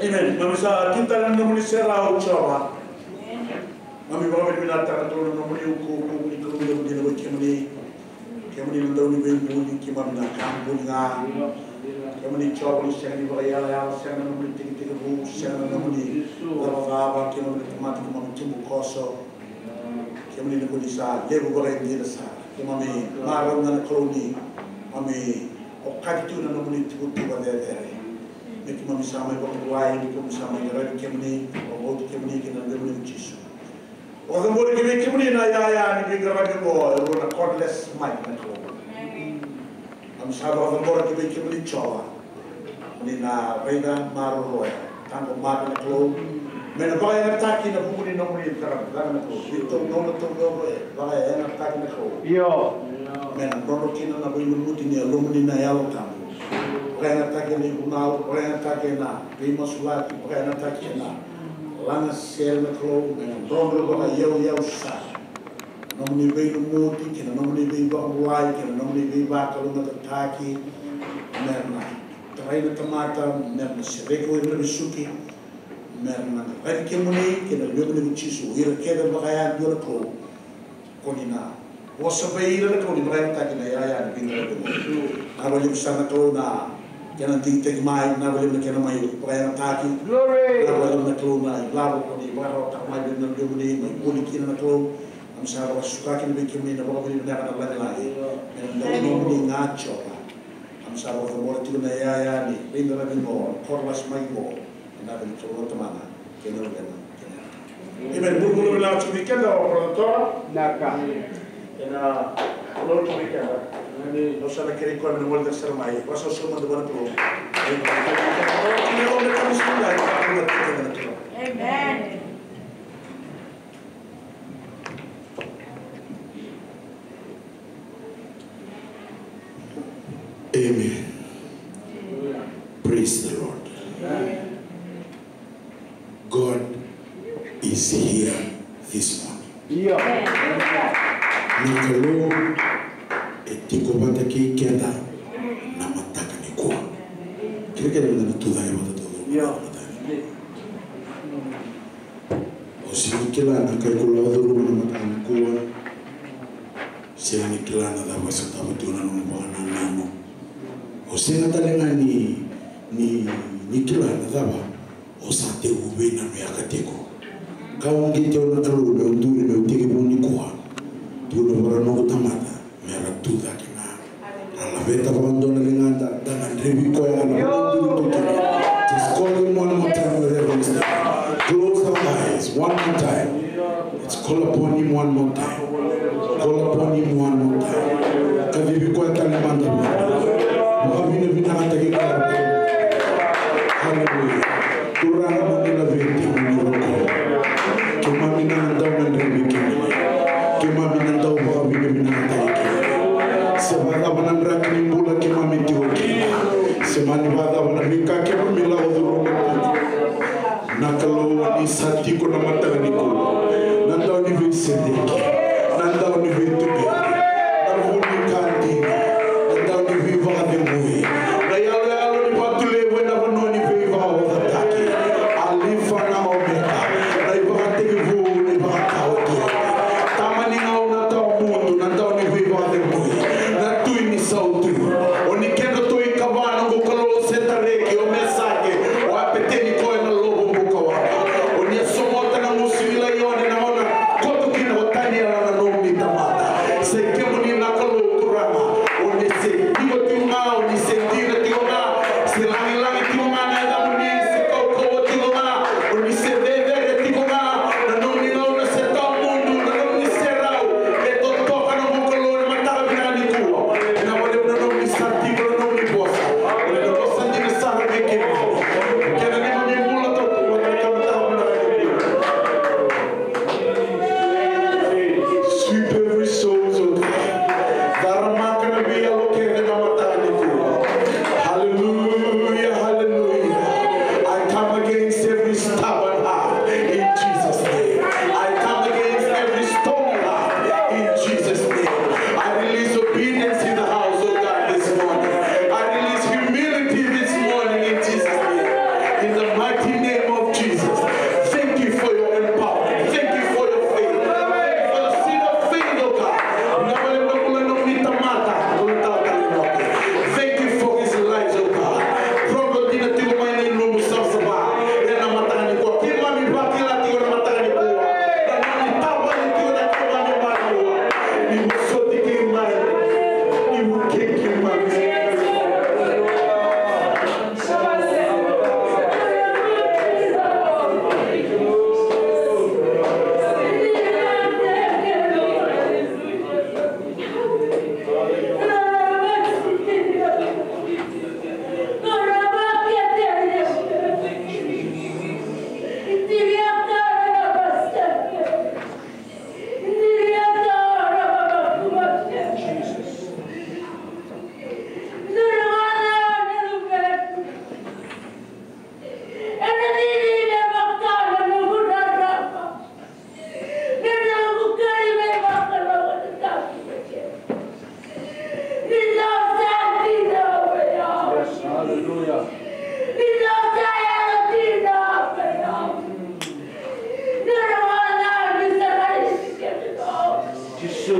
Amen. Keimami sa tu tale ena nomuni serau, Jiova. Keimami vakavinavinakataka na nomuni uku, uku ni Kalou levu dina vei kemuni. Kemuni na Dauniveibuli, keimami na ka buli ga. Kemuni, Jiova, ni sega ni vakaiyalayala, sega na nomuni tekitekivu, sega na nomuni cavacava, keimami na tamata, keimami tubukoso. Kemuni na Kalou ni sa levu vakaidina sara. Keimami marau ga na Kalou ni keimami okati tu na nomuni tuvatuva cecere. Me keimami sa mai vakabulai, me keimami sa mai qaravi kemuni, vakabauti kemuni kei na Luve i Jisu. Vakacabori ki vei kemuni na iyaya ni veiqaravi oqo, e rua na cordless mic, na Kalou. Keimami sa vakacabora ki vei kemuni, Jiova, ni na raica maroroya, taqomaka, na Kalou. Me na vakayagataki na vuku ni nomuni cakacaka, na Kalou. Ni tou gauna, tou gauna e vakayagataki, na Kalou. Io. Me na drodro kina na veilumuti ni Yalomuni na Yalo Tabu. Vakayagataki ena ivunau, vakayagataki ena veimasulaki, vakayagataki ena lagasere, na Kalou. Me na drodro vakaiyauyau sara. Nomuni veilumuti, kei na nomuni veivakabulai, kei na nomuni veivakalougatataki. Me na tarai na tamata, me na sereki o ira na vesuki, me na qaravi kemuni kei na Luve i Jisu, o ira kece vakayadua, na Kalou. Ko ni na vosa vei ira, na Kalou, ni vakayagataki na iyaya ni veiqaravi oqo. Vinaka vakalevu sara, na Kalou, na kena digitaki mai, vinaka vakalevu na kena mai vakayagataki. Glory. Vinaka vakalevu, na Kalou, na ilavo ko ni vakarautaka mai vei ira na luvemuni, mai vuli kina, na Kalou. Keimami sa vakasuka kina vei kemuni na vakavinavinaka, na lagilagi. Ena nomuni ga, Jiova. Keimami sa vakacabora tiko na iyaya ni veiqaravi oqo, cordless mic oqo. Ena yaca ni Kalou na Tamana, kei na Luvena, kei na Yalo Tabu. Amen. Bulubulu vinaka tiko vei keda, o Brother Tora. Vinaka. Ena bulubulu tiko vei keda. Amen. Au sa na kerei koya me na gole sara mai. Vakasausau mada vua na Kalou. Amen. Amen. Amen. Praise the Lord. God is here this morning. Io. Na Kalou e tiko vata kei keda na mataka nikua. Kerekere meda na tucake vata taucoko. Io. O sega ni kila na ka iko lako curuma na mataka nikua. Sega ni kila na cava e sotava tiko na nomu vakanananu. O sega tale ga ni, ni, ni kila na cava o sa tekivu veinanuyaka tiko. Ka uqeti au na Kalou meu duri meu tekivu nikua. Tukuna vua na noqu tamata me ra tu cake ga. Ra laveta vakadua na ligada, da gadrevi koya, na vakaduri tu kina. Just call him one more time wherever you stand. Close our eyes one more time. Let's call upon him one more time. Call upon him one more time. Kacivi koya tale mada. Vakavinavinakataki koya. Hallelujah. Turaga, mo ni laveti, mo ni rokovi. Keimami na dau gadrevi kemuni. Keimami na dau vakavinavinakataki kemuni. Se vakacava na draki ni bula keimami tiko kina. Se Mani vakacava na veika kece me lako curuma tiko. Na Kalou ni sa tiko na mataka nikua. Na dau ni veisereki, na dau ni veituberi, na vu ni ka dina, na dau ni veivakacegui, na yaloyalo ni vatu levu ena vanua ni veivakaocataki. Alifa na Omeka, na ivakatekivu, na ivakatawa tu. Tama ni gauna tawa mudu, na dau ni veivakacegui, na tui ni sautu. O ni keda tu i kava, noqu Kalou, se tareki, o Mesake, o Apeteni, koya na lovo bukawaqa. O ni a somota na gusu ni laione na gauna koto kina o Taniela na nomuni tamata. Sa i kemuni na Kalou Turaga. O ni se tiko tiko ga, o ni se dina tiko ga, se lagilagi tiko ga na yacamuni, se kaukauwa tiko ga, o ni se cecere tiko ga. Na nomuni gauna se tawa mudu, na nomuni serau e totoka, noqu Kalou, ena mataka vinaka nikua. Vinaka vakalevu na nomuni sa tiko, na nomuni vosa. O ni na vosa dina sara vei kemuni. Kena neimami bula tautauvata ena mataka vinaka nikua. Sweep every soul, oh God. Daramaka na veiyalo kece ena mataka nikua. Hallelujah, hallelujah. I come against every stubborn heart in Jesus' name. I come against every stony heart in Jesus' name. I release obedience in the house, oh God, this morning. I release humility this morning in Jesus' name. In the mighty name of Jesus. Thank you for your empowerment. Thank you for your faith. Thank you for the seed of faith, oh God. Vinaka vakalevu na bula ni nomuni tamata, nomuni tamata. Thank you for his life, oh God. Drodro dina tiko mai na ilumu savasava ena mataka nikua. Keimami vakila tiko ena mataka nikua na nomuni tavale tiko na keimami vanua. Ni vosoti keimami. Ni vukei keimami. Hallelujah. Jisu.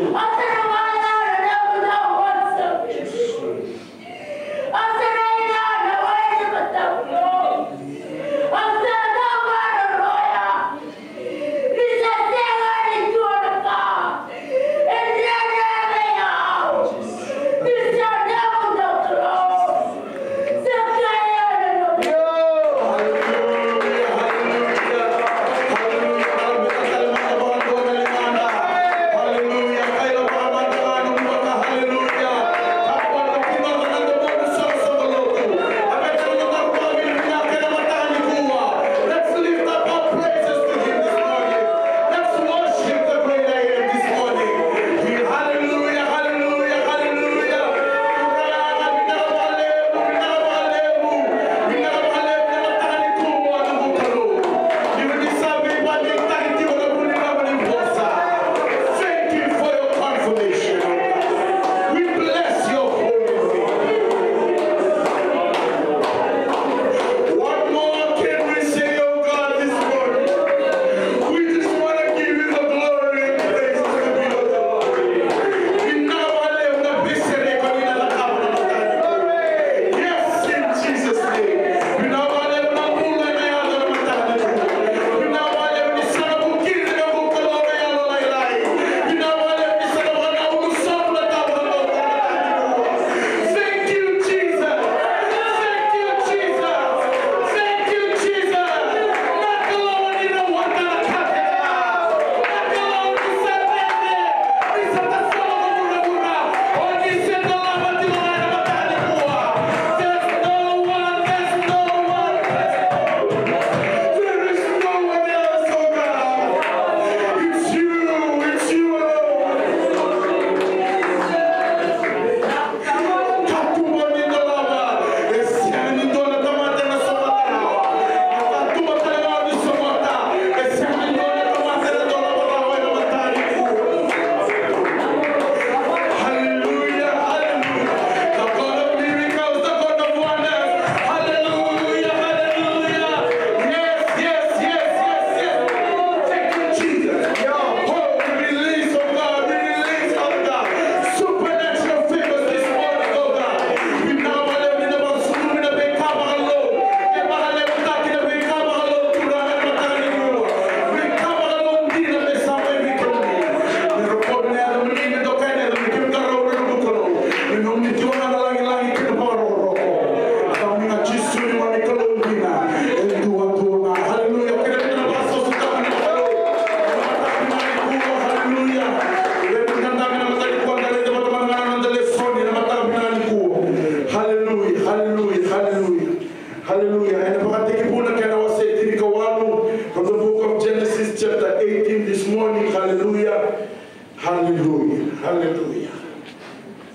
Hallelujah. Hallelujah. Ena Vakatekivu na kena wase tinikawalu, from the book of Genesis chapter eighteen this morning. Hallelujah. Hallelujah. Hallelujah.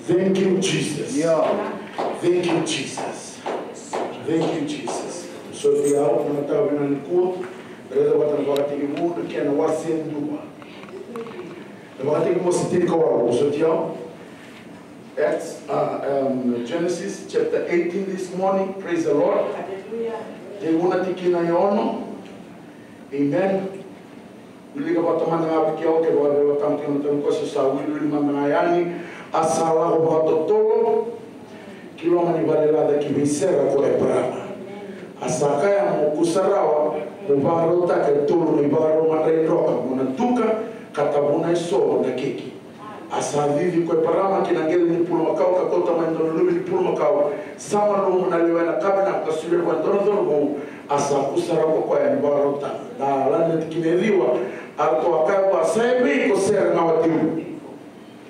Thank you, Jesus. Yeah. Thank you, Jesus. Thank you, Jesus. So the out na tavi na nikua. Reda wata na Vakatekivu na kena wase dua. Na Vakatekivu wase tinikawalu. So the out. Acts, uh, um, Genesis chapter eighteen this morning. Praise the Lord. Hallelujah. Tekivu na tikina e ono. Amen. Wilika vata mada ga vei au, kevaka e vakatamata na tamata, sa wiliwili mada ga yani. A sa lako vakatotolo ki loma ni vale laca ki vei Sera ko Eparama. A sa kaya, mo kusarawa mo vakarautaka e tolu na ivakarau madrai droka, mo na tuka ka tavuna eso na keki. A sa cici ko Eparama ki na qele ni pulumakau, ka kauta mai e dua na luve ni pulumakau, sa malumu na lewa ena ka vinaka, ka solia vua e dua na cauravou. A sa kusarawa ko koya ni vakarautaka. Da lade na tikina e ciwa. A ratou a kaya vua, sa evei ko Sera na watimu?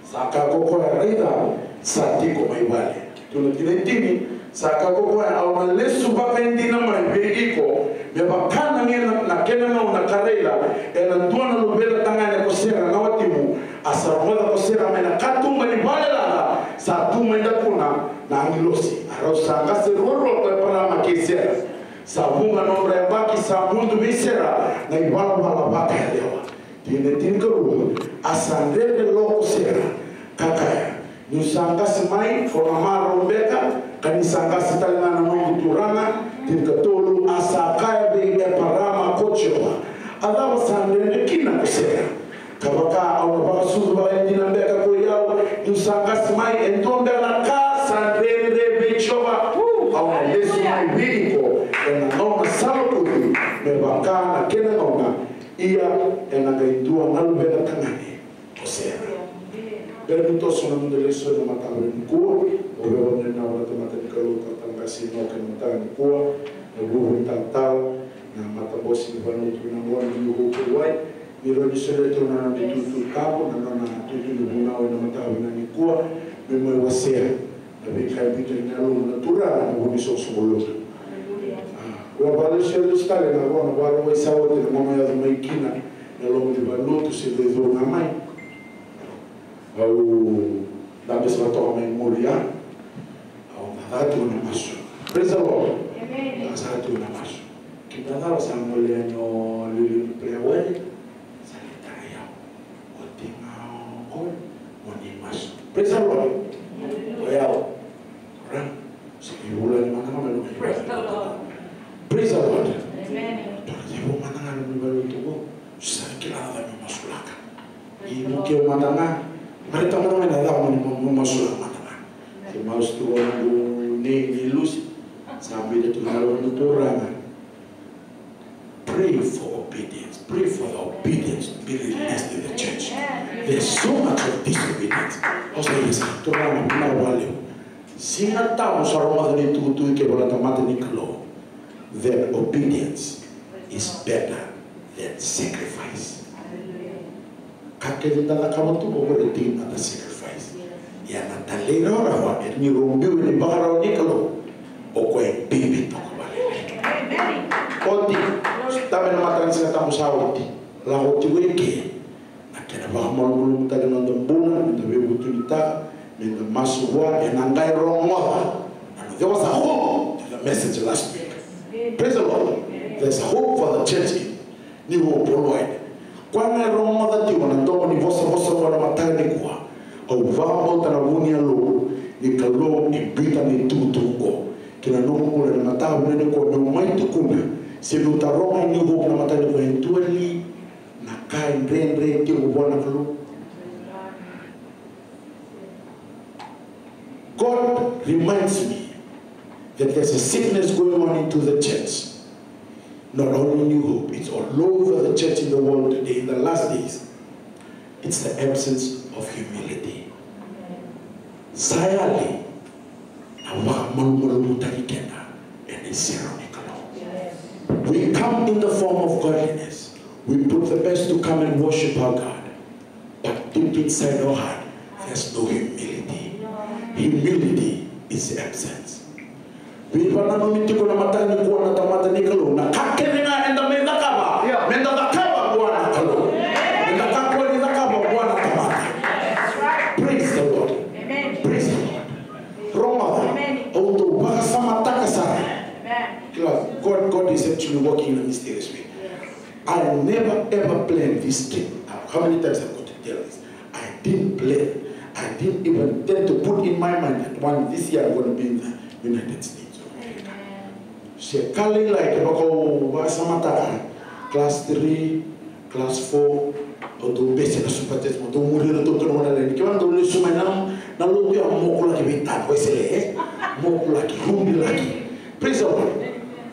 Sa kaya ko koya, raica, sa tiko mai vale. Tukuna na tikina e tini. Sa kaya ko koya, au na lesu vakaidina mai vei iko, me vaka na kena, na kena gauna ka raila ena dua na luvena tagane ko Sera na watimu. A sa rogoca ko Sera mai na katuba ni vale laca, sa tu mai dakuna na agilosi. A rau sa qase ruarua ko Eparama kei Sera. Sa vuqa na nodra yabaki, sa mudu vei Sera na ivalavala vakayalewa. Tikina e tinikarua. A sa dredre lo ko Sera, ka kaya, niu sa qase mai, ko na marau beka, ka ni sa qase tale ga na noqu turaga. Tinikatolu. A sa kaya vei Eparama ko Jiova, a cava sa dredre kina ko Sera? Kevaka au na vakasucu vakaidina beka ko i au niu sa qase mai, e dua beka na ka sa dredre vei Jiova? Au na lesu mai vei iko ena gauna sa lokuci, me vaka na kena gauna. Ia ena qai dua na luvena tagane ko Sera. Bera ni toso na noda lesoni ena mataka nikua, o vei au na nau na tamata ni Kalou, ka tale ga se noka ena mataka nikua, na vuvu ni talatala, na matabose ni vanua tu na gona ni vuvu wai, ni rau ni solia tu na nona itutu tabu, na nona itutu ni vunau ena mataka nikua, me mai wasea na veika e biuta ena yalomu na Turaga ena vuku ni soqosoqo lotu. A, au a vakalesuya lesu tale na rua na vakarogo sa oti na nomu yaco mai kina ena loma ni valelotu se cecuru ga mai. Au dabe sara toka mai muri ya. Au na caka tiko na masu. Praise the Lord. Amen. Na caka tiko na masu. Keda cava sa gole yani o liuliu ni prayer warrior. Sa lai tarai au. Oti ga o koya mo ni masu. Praise the Lord. O yau. Ra. Sa ni vulagi mada ga mai loma ni vale. Praise the Lord. Praise the Lord. Amen. Tou na tekivu mada ga mai loma ni vale tu qo. Sa kila na cava meu masulaka. Ni vukei au mada ga. Mareta mada ga na cava meu masulaka mada ga. Kei masu tu qo na noqu nei, nei Lusi. Sa biuta tu na loma ni Turaga. Pray for obedience. Pray for the obedience to be released in the church. There's so much of disobedience. Au sa ia sa Turaga, vinaka vakalevu. Siga Tabu sa rogoca na itukutuku kei na tamata ni Kalou that obedience is better than sacrifice. Ka kece da cakava tu qo, qori e tiki mada sacrifice. Ia na talairawarawa, e ni rau biu ena ivakarau ni Kalou, o koya e bibi toka vale. Oti, tave na mataka ni Siga Tabu sa oti. Lako tiko i ke na kena vakamalumalumutaki na noda bula, meda veivutunitaka, meda masu vua, ena qai rogoca. There was a hope to the message last week. Praise the Lord. There's a hope for the church. Ni o Paul wai. Koya na rogoca tiko na domo ni vosavosa oqo na mataka nikua. Au vakabauta na vu ni yalomu ni Kalou e biuta na itukutuku oqo ki na nomu bula na mataka vinaka nikua, meu mai tukuna se meu taroga e New Hope na mataka nikua, e dua li na ka e dredre tiko vua na Kalou? God reminds me that there's a sickness going on into the church. Not only New Hope, it's all over the church in the world today, in the last days. It's the absence of humility. Sa yali na vakamalumalumutaki keda ena isere ni Kalou. We come in the form of godliness. We put the best to come and worship our God. But deep inside our heart, there's no humility. Humility is absence. Veivakananumi tiko na mataka nikua na tamata ni Kalou. Na ka kece ga eda mai cakava, yeah, meda cakava vua na Kalou. Meda kakua ni cakava vua na tamata. Praise the Lord. Amen. Praise the Lord. Rogoca. Amen. Au dau vakasamataka sara. Amen. Kila, God, God is actually working in a mysterious way. I never ever planned this trip. How many times I've got to tell this? I didn't plan. I didn't even tend to put in my mind that one this year I'm going to be in the United States of America. Se ka lailai, kevaka o vakasamataka, class three, class four, o dau bese na Super Jets, mo dau muri iratou tu na gone lailai. Kevaka dau lesu mai na, na lotu ya, mokulaki vei tana, Wesele, e? Mokulaki, rubilaki. Praise the Lord.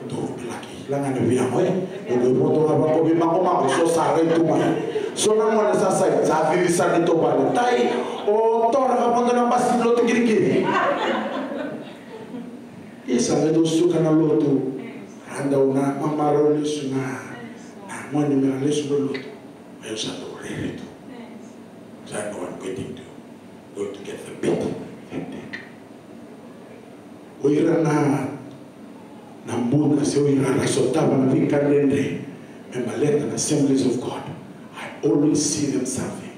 Dau rubilaki. Laga na veiyago, e? O dau vodo ga vaka veimagomago, so sa rai tu mai. So na gone sa sai, sa cici sara ni tovale. Tai, o tora ga vodo na basi ni lotu qiriqiri. Ia sa qai dau suka na lotu. Ra dau na mamarau lesu na, na gone me ra lesu na lotu. Ia sa dau rere tu. Sa no one waiting to go to get the beat. O ira na, na buna se o ira ra sotava na veika dredre me baleta na Assemblies of God. I always see them serving.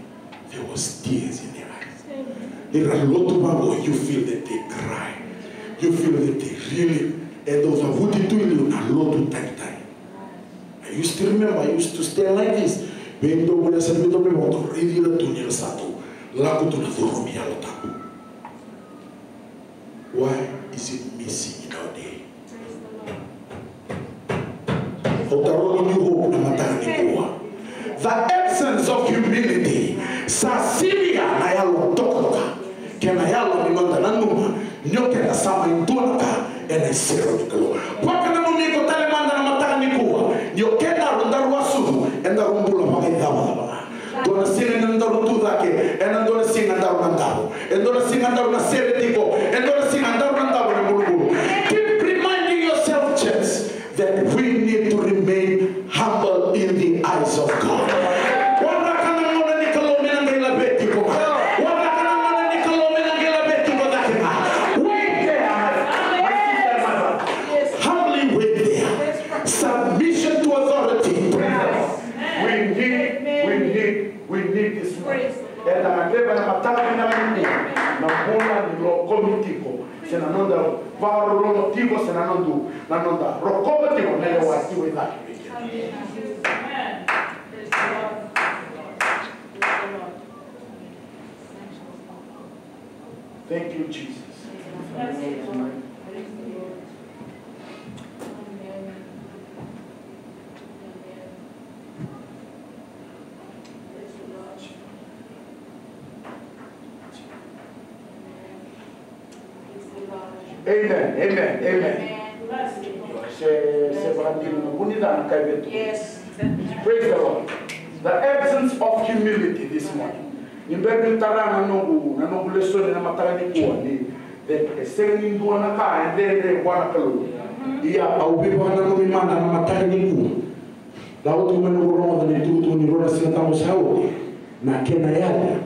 There was tears in their eyes. Ira lotu vaqo, you feel that they cry. You feel that they really, e dau cavuti tu i liu na lotu tagitagi. I used to remember, I used to stand like this. Vei dou, vei sa vei dou, vei dou, raici ira tu ni ra sa tu lako tu na curumi Yalo Tabu. Why is it missing in our day? Au taroga New Hope na mataka nikua. The absence of humility. Sa sivia na yalo totoka. Kei na yalo ni noda nanuma ni o keda sa mai dua na ka ena iserau ni Kalou. Vakananumi iko tale mada na mataka nikua ni o kedaru daru a sucu, edaru bula vakaicavacava ga. Dua na siga ni daru tu cake, ena dua na siga daru na davo. E dua na siga daru na sere tiko, e dua na siga daru na davo ena bulubulu. Keep reminding yourself, church, that we need to remain humble in the eyes of God. Waraka na gauna ni Kalou me na qai laveti iko ga. Waraka na gauna ni Kalou me na qai laveti iko cake ga. Wait there, my, my sister and my brother. Humbly wait there. Submission to authority. We need, we need, we need this. Eda gadreva na mataka vinaka nikua na bula ni rokovi tiko, se na noda vakarorogo tiko, se na noda, na noda rokovi tiko na lewa tiko i cake. Thank you, Jesus. Amen, amen, amen. Se, se vakadina na vuni ca na kai vetu. Praise the Lord. The absence of humility this morning. Ni bera ni tara na noqu, na noqu lesoni na mataka nikua ni, e, e sega ni dua na ka e dredre vua na Kalou. Ia, au veivakananumi mada na mataka nikua. Lako tu mai noqu rogoca na itukutuku ni rua na Siga Tabu sa oti, na kena yaca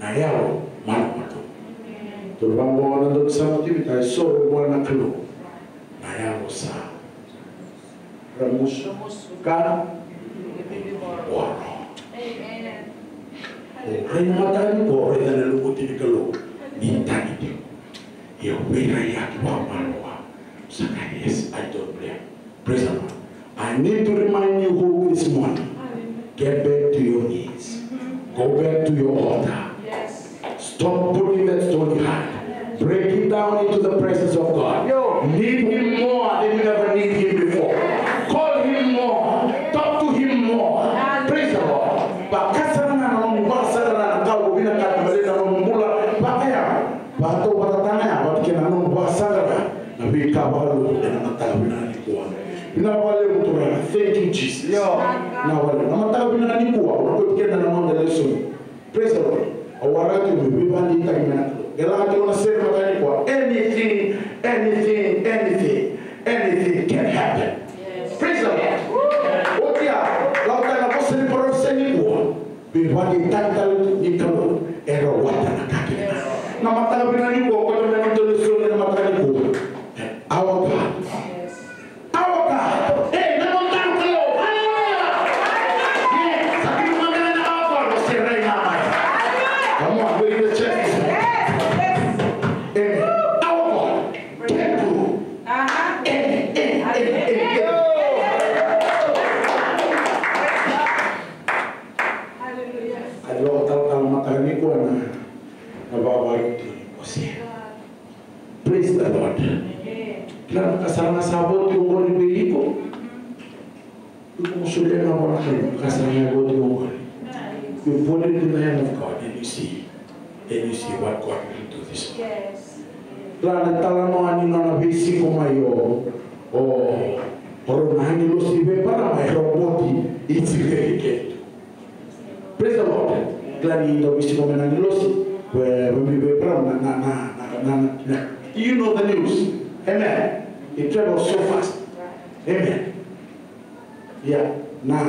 na yalo malumalumu. Tolu vaqo na dau sa motivate, e soro vua na Kalou na yalo sa ramusu ka oro. O rai na mataka nikua, o raica na lumuti ni Kalou ni tagi tiko. Ia o veiraiyaki vakamalua. Sa kaya, yes, I don't blame. Praise the Lord. I need to remind you who this morning. Get back to your knees. Go back to your altar. Stop putting that stony heart. Break it down into the presence of God. Need Him more than you ever need Him before. Call Him more. Talk to Him more. Praise the Lord. Vakasaqara na nomu vakasaqara na ka o vinakata me baleta na nomu bula. Vakaya. Vakatauvatana ya vata kei na nomu vakasaqara na veika vakalotu ena mataka vinaka nikua. Vinaka vakalevu Turaga. Thank you, Jesus. Vinaka vakalevu. Na mataka vinaka nikua, au na kauti keda na noda lesoni. Praise the Lord. Au waraka tiko me veivakadeitaki mai na Kalou. Qai lako tiko na sere mataka nikua. Anything, anything, anything, anything can happen. Praise the Lord. Oti ya, lako tale na vosa ni parofisai nikua. Veivakadeitaki tale ni Kalou e rawata na ka kece. Na mataka vinaka nikua, o koya me na dau lesoni na mataka nikua. Our God sara ga sa vo tiko qori vei iko. Iko mo solia na vola na Kalou, ka sara ga e vo tiko qori. You put it in the hand of God and you see, and you see what God will do this morning. Kila na italanoa ni nona veisiko mai o, o, o rau na agilosi vei Eparama, e roboti Isireli kece. Praise the Lord. Kila ni dau veisiko mai na agilosi, we, we mi vei Eparama na, na, na, na, na, na, you know the news. Amen. It travels so fast. Amen. Ia, na,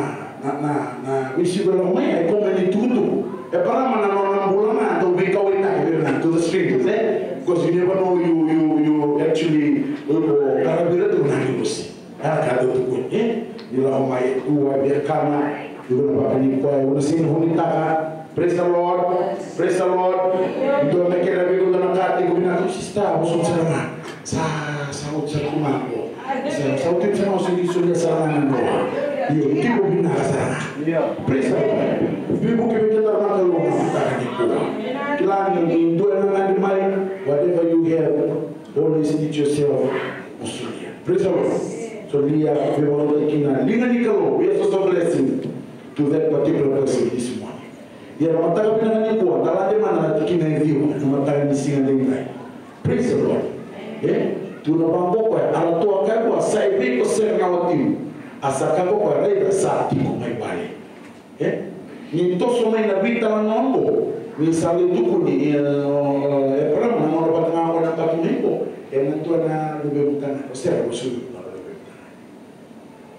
na, na, na veisiko e lako mai, e kau mai na itukutuku. Eparama na nona bula ga dau veikauwaitaki vei ira na, to the strangers, eh? Because you never know, you, you, you actually, o, o, qaravi ira tu na agilosi. A ka dau tukuni, eh? Ni lako mai e tu, a via kana, ni vuna vaka ni koya, e vuna sega ni hunitaka. Praise the Lord. Praise the Lord. Dua na kena vei dua na ka tiko vinaka, sista, au sota sara ga. Sa, sa oti sara tu ga qo. Sa, sa oti sara ga, au sega ni solia sara ga na noa. Io, tiko vinaka sara ga. Praise the Lord. Veivuke vei keda na Kalou na mataka nikua. Kila ni, ni dua na gadi mai, whatever you have, always teach yourself. Solia. Praise the Lord. Solia, veivakarau kina liga ni Kalou. We are so, so blessing to that particular person this morning. Ia na mataka vinaka nikua, da lade mana na tikina e ciwa, na mataka ni siga edaidai. Praise the Lord. E, tu na vaqo koya, a ratou a kaya vua, sa evei ko sega na watimu? A sa kaya ko koya, raica sa tiko mai vale. E, ni toso mai na veitalanoa oqo, ni sa lai tukuni, e, o, o Eparama, na nona vata ga oqo na baki mai oqo, e na dua na luvemu tagane, o Sera, o Sera na luvemu tagane.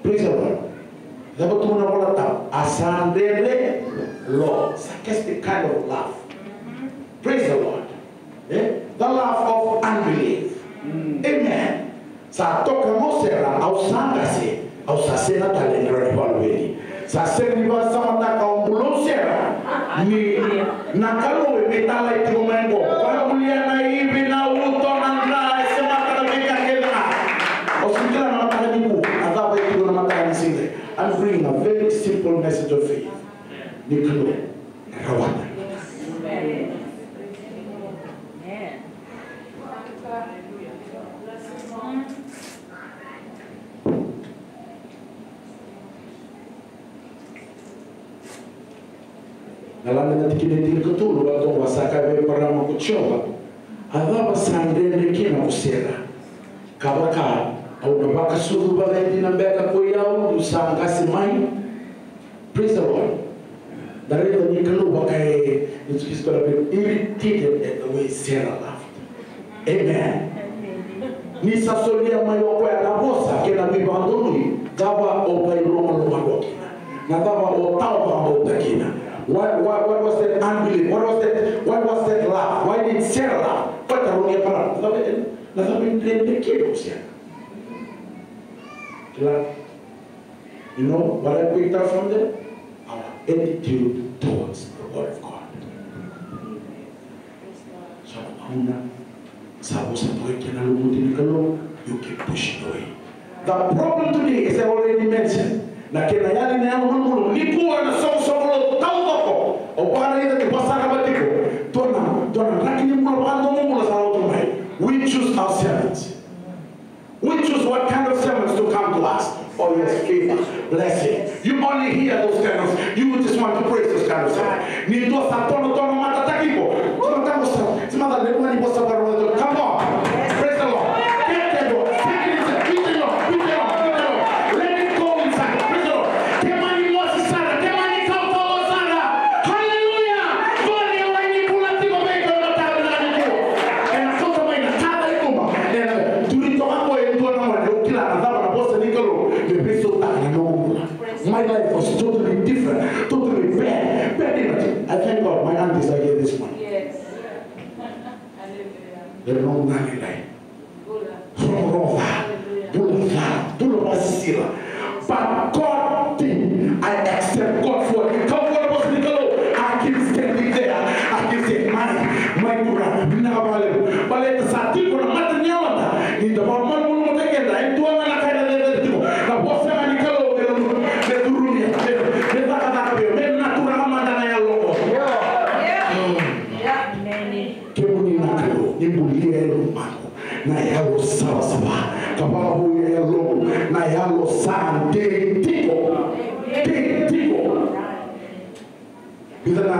Praise the Lord. Cava tukuna na iVolatabu? A sa dredre lo, sarcastic kind of love. Praise the Lord. E? The love of unbelief. Amen. Sa toka ga o Sera, au sa qase, au sa sega tale ni rawa ni vakaluveni. Sa sega ni vakasamataka o bula o Sera ni na Kalou e veitalai tiko mai qo. Koya bulia na ivi, na uto, na dra, e semata na veika kece ga. O sa kila na mataka nikua, a cava e tiko na mataka ni siga. I'm bringing a very simple message of faith. Ni Kalou e rawata. Na lada na tikina e tinikatolu, vaka toka sa kaya vei Eparama ko Jiova, a cava sa dredre kina ko Sera? Ka vaka, au na vakasucu vakaidina beka ko i au niu sa qase mai? Praise the Lord. Da raica ni Kalou vaka e, it's, it's gonna be irritated at the way Sarah laughed. Amen. Ni sa solia mai o koya na vosa kei na veivakadonui, cava o vakalomalomaloa kina? Na cava o tawa vakabauta kina? What, what, what was that unbelief? What was that, what was that laugh? Why did Sarah laugh? Koya e taroga o Eparama. Na cava e, na cava e dredre kina o Sera? Kila. You know what I picked up from them? Our attitude towards the word of God. So na gauna sa vosa toka kina na lumuti ni Kalou, you keep pushing away. The problem today, as I already mentioned, na kena yali na yalo malumalumu, nikua na soqosoqo lotu taucoko, o vakaraica ni vakasaqara tiko, dua na, dua na draki ni bula vakadomobula sa lotu mai. We choose our servants. We choose what kind of servants to come to us. Oh yes, favor, blessing. You only hear those kind of, you just want to praise those kind of servants. Ni dua sa tonotono matataki iko. Tonotono sa, sa mata levu ni vosa vakarogo. Come on. Praise the Lord. Get that one. Take it inside. Beat it up. Beat it up. Beat it up. Let it go inside. Praise the Lord. Kemuni mosi sara. Kemuni kaukauwa sara. Hallelujah. Qori e wai ni bula tiko vei iko ena mataka nikua. Ena kauta mai na ka tale i Roma. Ena duri toka qo e dua na gone, au kila na cava na vosa ni Kalou me veisautaka na noqu bula. My life was totally different, totally bad, bad enough. I thank God my aunties are here this morning. Era noqu gone lailai. Rogorogo ca, bula ca, bula vakasisila. But God thing, I accept God for it. Kau vua na vosa ni Kalou, I keep standing there. I keep saying, mai, mai Turaga, vinaka vakalevu. Baleta sa tiko na mata ni yaloda, ni da vakamalumalumutaki keda, e dua ga na ka eda cakava tiko. Na vosa ga ni Kalou, me, me curumia, me, me cakacaka vei au, me na Turaga mada na yaloqu. Kemuni na Kalou, ni bulia e lomaqu na yalo savasava, ka vaka yalomu, na yalo sa dei tiko. Dei tiko. Vica na,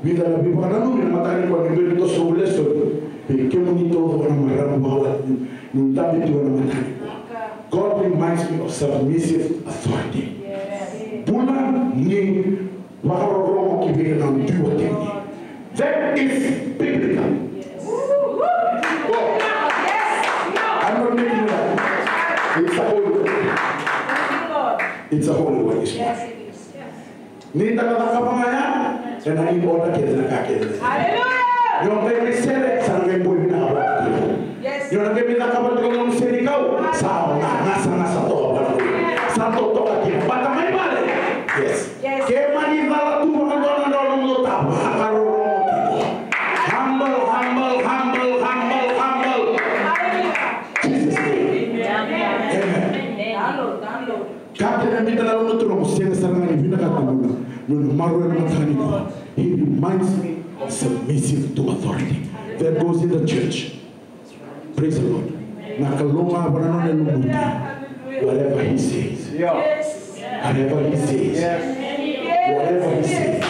vica na veivakananumi na mataka nikua ni bera ni toso na lesoni. Vei kemuni taucoko na marama vakaoti ni dabe tiko na mataka nikua. God reminds me of submissive authority. Bula ni vakarorogo ki vei ira na dui watina. That is biblical. Oh. I'm not making it up. It's a holy word. It's a holy word, this one. Ni da na cakava ga ya, ena in order kece na ka kece. Ni o qai mai sere, sa na qai boi vinaka vata. Ni o na qai mai cakava tiko na nomu senikau, sa na gasagasa toka vata. Sa totoka kina. Vata mai vale. Yes. Ke mani cala tu vakadodonu na nomu taba, vakarorogo tiko. Humble, humble, humble, humble, humble. Jesus name. Amen. Ka kena biuta na loma ni Turaga, sega sara ga ni vinakata na nona, nona maroroya na mataka nikua. He reminds me of submissive to authority. That goes in the church. Praise the Lord. Na Kalou ga vaka na nona lumuti. Whatever he says. Whatever he says. Whatever he says.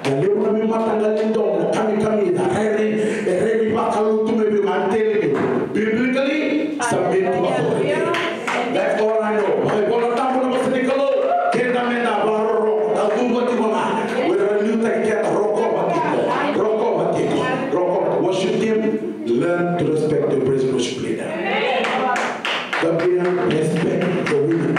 Ia levu na veimataqali domo, kamikamica, rairai, e rairai vakalou tu mai vei iko, I'm telling you. Biblically, submit to authority. That's all I know. Mai Vola Tabu na vosa ni Kalou, keda meda vakarorogo, da cuva tiko ga. Wera liutaki keda, rokova tiko, rokova tiko, rokova. Worship team, learn to respect the praise and worship leader. The prayer, respect the women.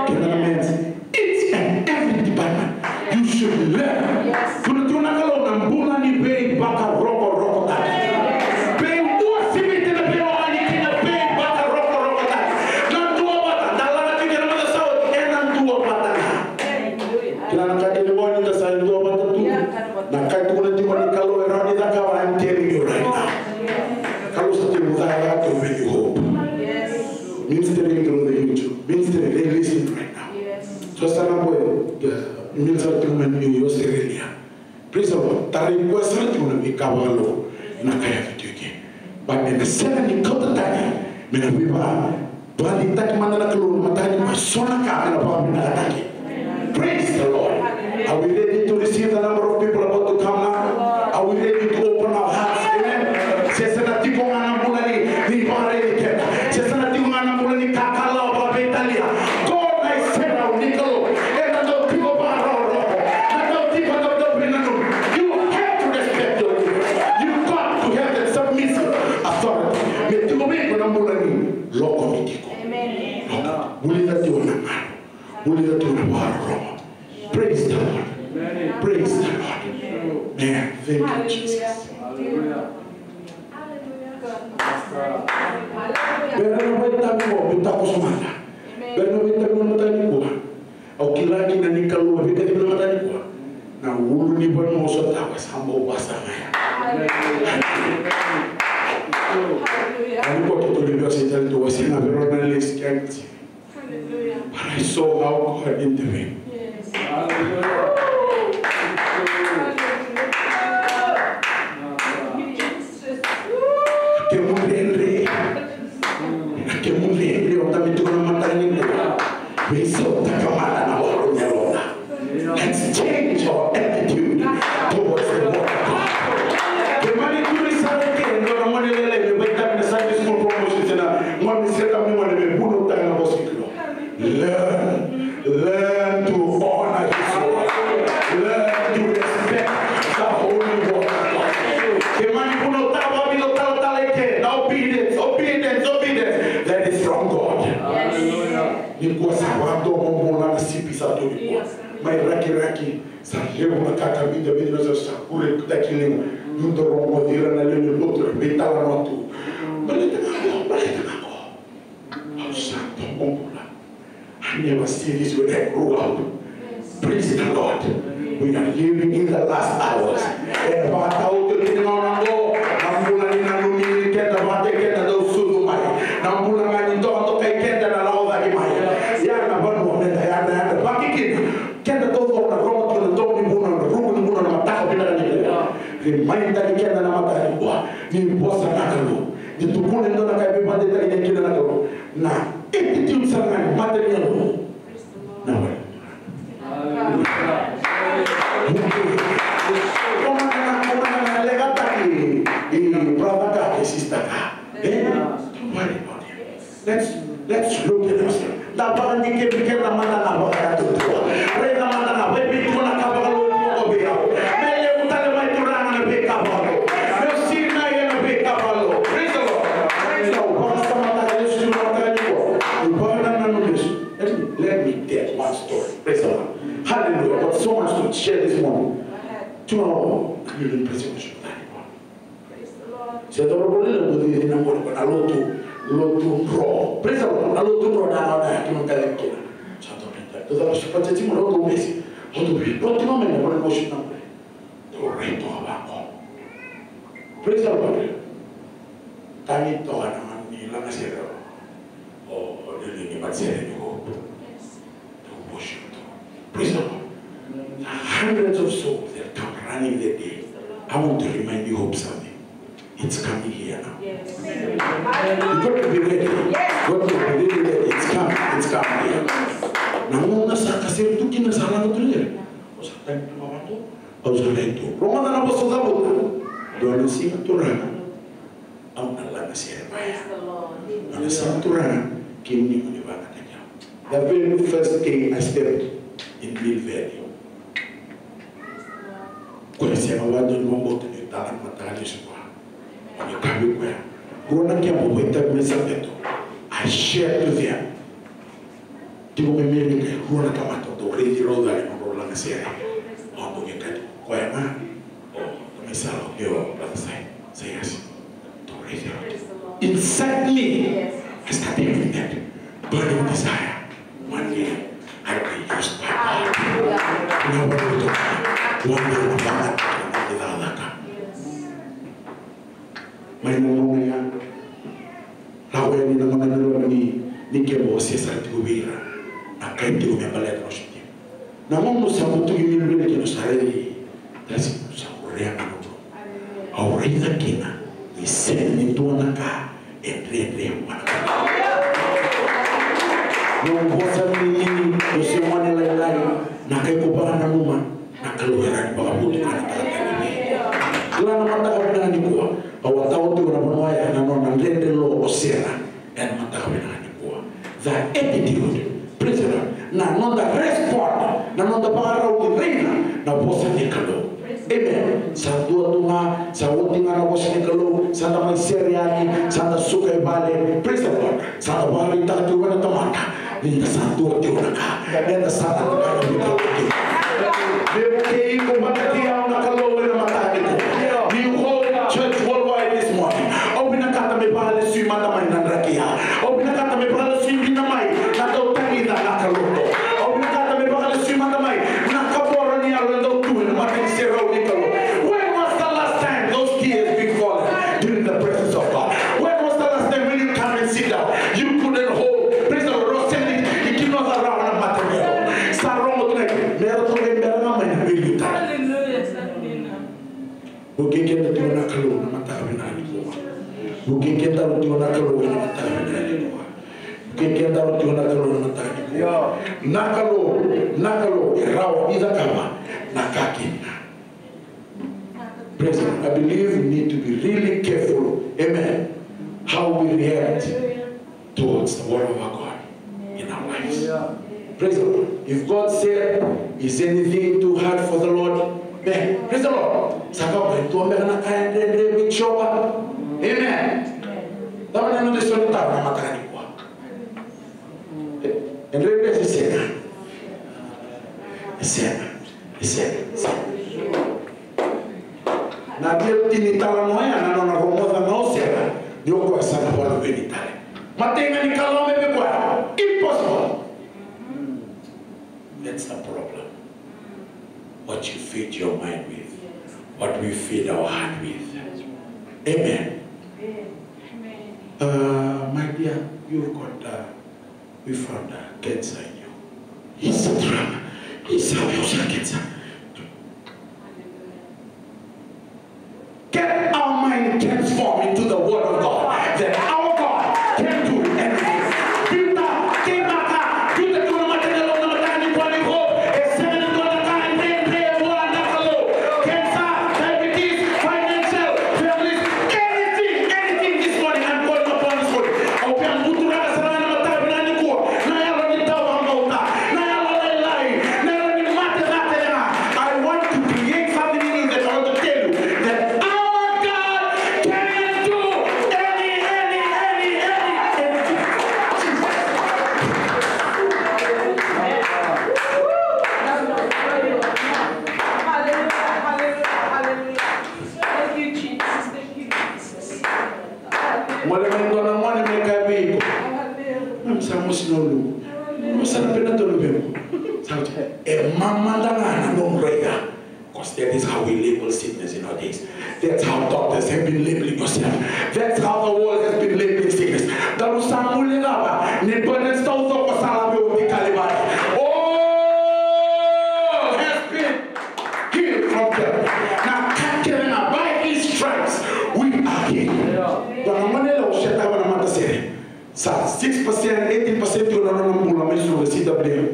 Keda na men's, each and every department, you should learn. Tukuna tiko na Kalou na bula ni veivakarokorokotaki. Veiuasiviti na veiwekani kei na veivakarokorokotaki. Na duavata, da laga tiko na macawa sa oti, ena duavata ga. Kila na ka kece ni gone ni da sa duavata tu. Na ka e tukuna tiko ni Kalou e rawa ni cakava, I'm telling you right now. Kalou sa tekivu cakacaka tu, bring you hope. Ministering through the YouTube. Ministering, they listen right now. So sa na boy, yeah, minister tiko mai ni Australia. Praise the Lord. Tarai koya sara tiko na veika vakalou na ka e yaco tiko eke. But ena sega ni kauta tani me na veivakadeitaki mada na Kalou na mataka nikua, so na ka me na vakavinakataki. Praise the Lord. Are we ready to receive the number of people about to come now? Are we ready to open our hearts? Amen. Se sa na tiko ga na bula ni, ni vakaraici keda. Se sa na tiko ga na bula ni kakalawa vakaveitalia. Ko na iserau ni Kalou ena dau tiko vakarokoroko, na dau tiko, na dau veinanumi. You have to respect your leaders. You got to have that submissive authority. Me tiko vei iko na bula ni lokovi tiko. Amen. Vulica tiko na gado. Vulica tiko na vakarorogo. Praise the Lord. Praise the Lord. Man, thank you, Jesus. Bera na vakaitavi qo, me takoso mada. Bera na vakaitavi qo na mataka nikua. Au kila kina ni Kalou e veikacivi na mataka nikua. Na ulunivanua au sotava sa bau vakasaga ya. Au ni ko keitou ni veivosaki tale, tou wasea na vei rau na lesi kei na lesi. But I saw how God intervened. Kemu dredre. Kemu dredre, o tami tu na mataka nikua. Veisautaka mada na walo ni yalona. Let's change our attitude towards the word of God. Kemuni tu ni sa reke e dua na gone lailai me vakaitavi na Sunday school promotion se na gone sere, kemuni gone me vunautaka na vosa ni Kalou. Learn, learn to honor his word. Learn to respect the holy word of God. Kemuni vunautaka vakavica talatala eke, na obedience, obedience, obedience. That is from God. Nikua sa vakadomo bula na sipi sa tu nikua. Mai rakiraki, sa levu na ka ka vica vica na sa kure kutaki liga. Niu dau rogoci ira na lewe ni lotu era veitalanoa tu. Baleta ga qo, baleta ga qo. Au sa domo bula. I never see this when I grew up. Praise the Lord. We are living in the last hours. E vakataoto kina gauna qo, na bula ni nanumi keda vata kei keda dau sucu mai. Na bula ga ni dokadokai keda na lako cake mai. Ia na vanua meda yadra, yadra vaki kina. Keda taucoko na rogo tiko na domo ni vunau, na ruku ni vunau, na mataka vinaka ni vunau. Remind taki keda na mataka nikua. Ni Vosa na Kalou. Ni tukuna e dua na ka e veivakadeitaki ni kila na Kalou. Na attitude sara ga ni mata ni Kalou. Na wai. Komana, komana na leqataki, e brother ka, e sister ka. Eh? Don't worry about it. Let's, let's look at us. Da vakadikevi keda mada ga vakayatutu. Raica mada ga, vei vei tu na ka vakalou tu ko vei au. Me levu tale mai Turaga na veika vakalou. Me sinai ena veika vakalou. Praise the Lord. Praise the Lord. Vakasamataka lesu tu na mataka nikua. Ni vakanananu lesu. Let me, let me tell one story. Praise the Lord. Hallelujah. But so much to share this morning. Tomorrow, I'm in praise and worship. Se toro ko lila ko didi na mori ko na lotu, lotu dro. Praise the Lord. Na lotu dro na na na kima kali kina. Sa to pita. To da su pata ti mo lotu mesi. Lotu bi. Lotu mo me na mori ko shi na mori. To rai to ba ko. Praise the Lord. Tani to na mani la na sero. O, o ni ni ma sero ni ko. Praise the Lord. Hundreds of souls that come running that day. I want to remind you of something. It's coming here now. You got to be ready. You got to be really ready. It's coming. It's coming here. Na gauna sa kasere tu kina sa lako tu lere. O sa tani tu mamato. O sa rai tu. Rogoca na vosa cavuta. Dua na siga Turaga. Au na laga sere vaya. Praise the Lord. Au na sa Turaga, kemuni mo ni vakayagataki au. The very first day I stepped in Mill Valley. Koya sega vakadua ni vakabauta ni tala na mataka lesu vua. Au na kaya vei koya. Rua na kena vakaitavi mai Saveto. I shared with them. Tiko mai Merika e rua na tamata, dau raici rau cake na nodrau laga sere. Au dau qai kaya, koya ga, o, na mai sala, o, brother Sai, Sai Yasi. Dau raici rau. Inside me, I started having that burning desire. One day, I'll be used by God. Na wale tu, wana na vanga, na vanga. Mai na gauna ya, lako yani na gauna ni loma ni, ni kebo, o se sa tiko vei ira na kai tiko me baleta na osi tiko. Na gauna sa butuki ni loma ni kebo sa raici, tasi sa korea na gauna. Au raica kina ni sega ni dua na ka e dredre vua na Kalou. Na vosa ni, ni, ni se mani lailai, na kai ko vakananuma. Na Kalou e rawa ni vakavotukana tale tale vei. Kila na mataka vinaka nikua, au a tawa tiko na vanua ya, na nona dredre lo o Sera ena mataka vinaka nikua. The attitude, praise the Lord. Na noda respond, na noda vakarau ni raica na vosa ni Kalou. Amen. Sa dua tu ga, sa oti ga na vosa ni Kalou, sa da mai sere yani, sa da suka i vale. Praise the Lord. Sa da vakaraitaka tiko vei na tamata ni da sa dua tiko na ka. Eda sa na tukuna vei Kalou tiko. Me vukei iko vata kei au na Kalou ena mataka nikua. Ni whole church worldwide this morning. Au vinakata me vakalesui mada mai na draki ya. Au vinakata me vakalesui dina mai na dau tagica na Kalou. Au vinakata me vakalesui mada mai na kaboro ni yalo e dau tu ena mata ni serau ni Kalou. When was the last time those tears been falling during the presence of God? When was the last time when you come and sit down, you couldn't hold? Praise the Lord. Roseli, i kinoca rawa na mata ni yalo. Sa rogo tu ga, me ratou qai bera ga mai na veiliutaki. Hallelujah. Vukei kedaru tiko na Kalou na mataka vinaka nikua. Vukei kedaru tiko na Kalou na mataka vinaka nikua. Vukei kedaru tiko na Kalou na mataka nikua. Na Kalou, na Kalou e rawa ni cakava na ka kina. Praise the Lord. I believe we need to be really careful. Amen. How we react towards the word of our God in our lives. Praise the Lord. If God said, is anything too hard for the Lord? Man, praise the Lord. Sa ka bai tu beka na ka e dredre vei Jiova. Amen. Cava na noda isoro ni taro na mataka nikua? E dredre se sega? E sega. E sega. E sega. Na guilty ni talanoa ya, na nona rogoca na o Sera, ni o koya sa na vakaluveni tale. Matai ga ni Kalou me vei koya. Impossible. That's the problem. What you feed your mind with, what we feed our heart with. Amen. Uh, my dear, you've got, uh, we found a cancer in you. It's a drama. It's a cancer. Get our mind transformed in Mole mai dua na gone me kaya vei iko, "Mami sa mosi na uluqu." Mo sa na penatolu vei iko. Sa oti, e mamada ga na nomu raica. 'Cause that is how we label sickness in our days. That's how doctors have been labeling yourself. That's how the world has been labeling sickness. Daru sa mule cava ni burdens taucoko sa lave oti Kalivari. All has been healed from death. Na ka kece ga, by his stripes we are healed. Dua na gone yalewa sotava na matasere. Sa six percent, eighteen percent tiko na nona bula mai Suva, C W M.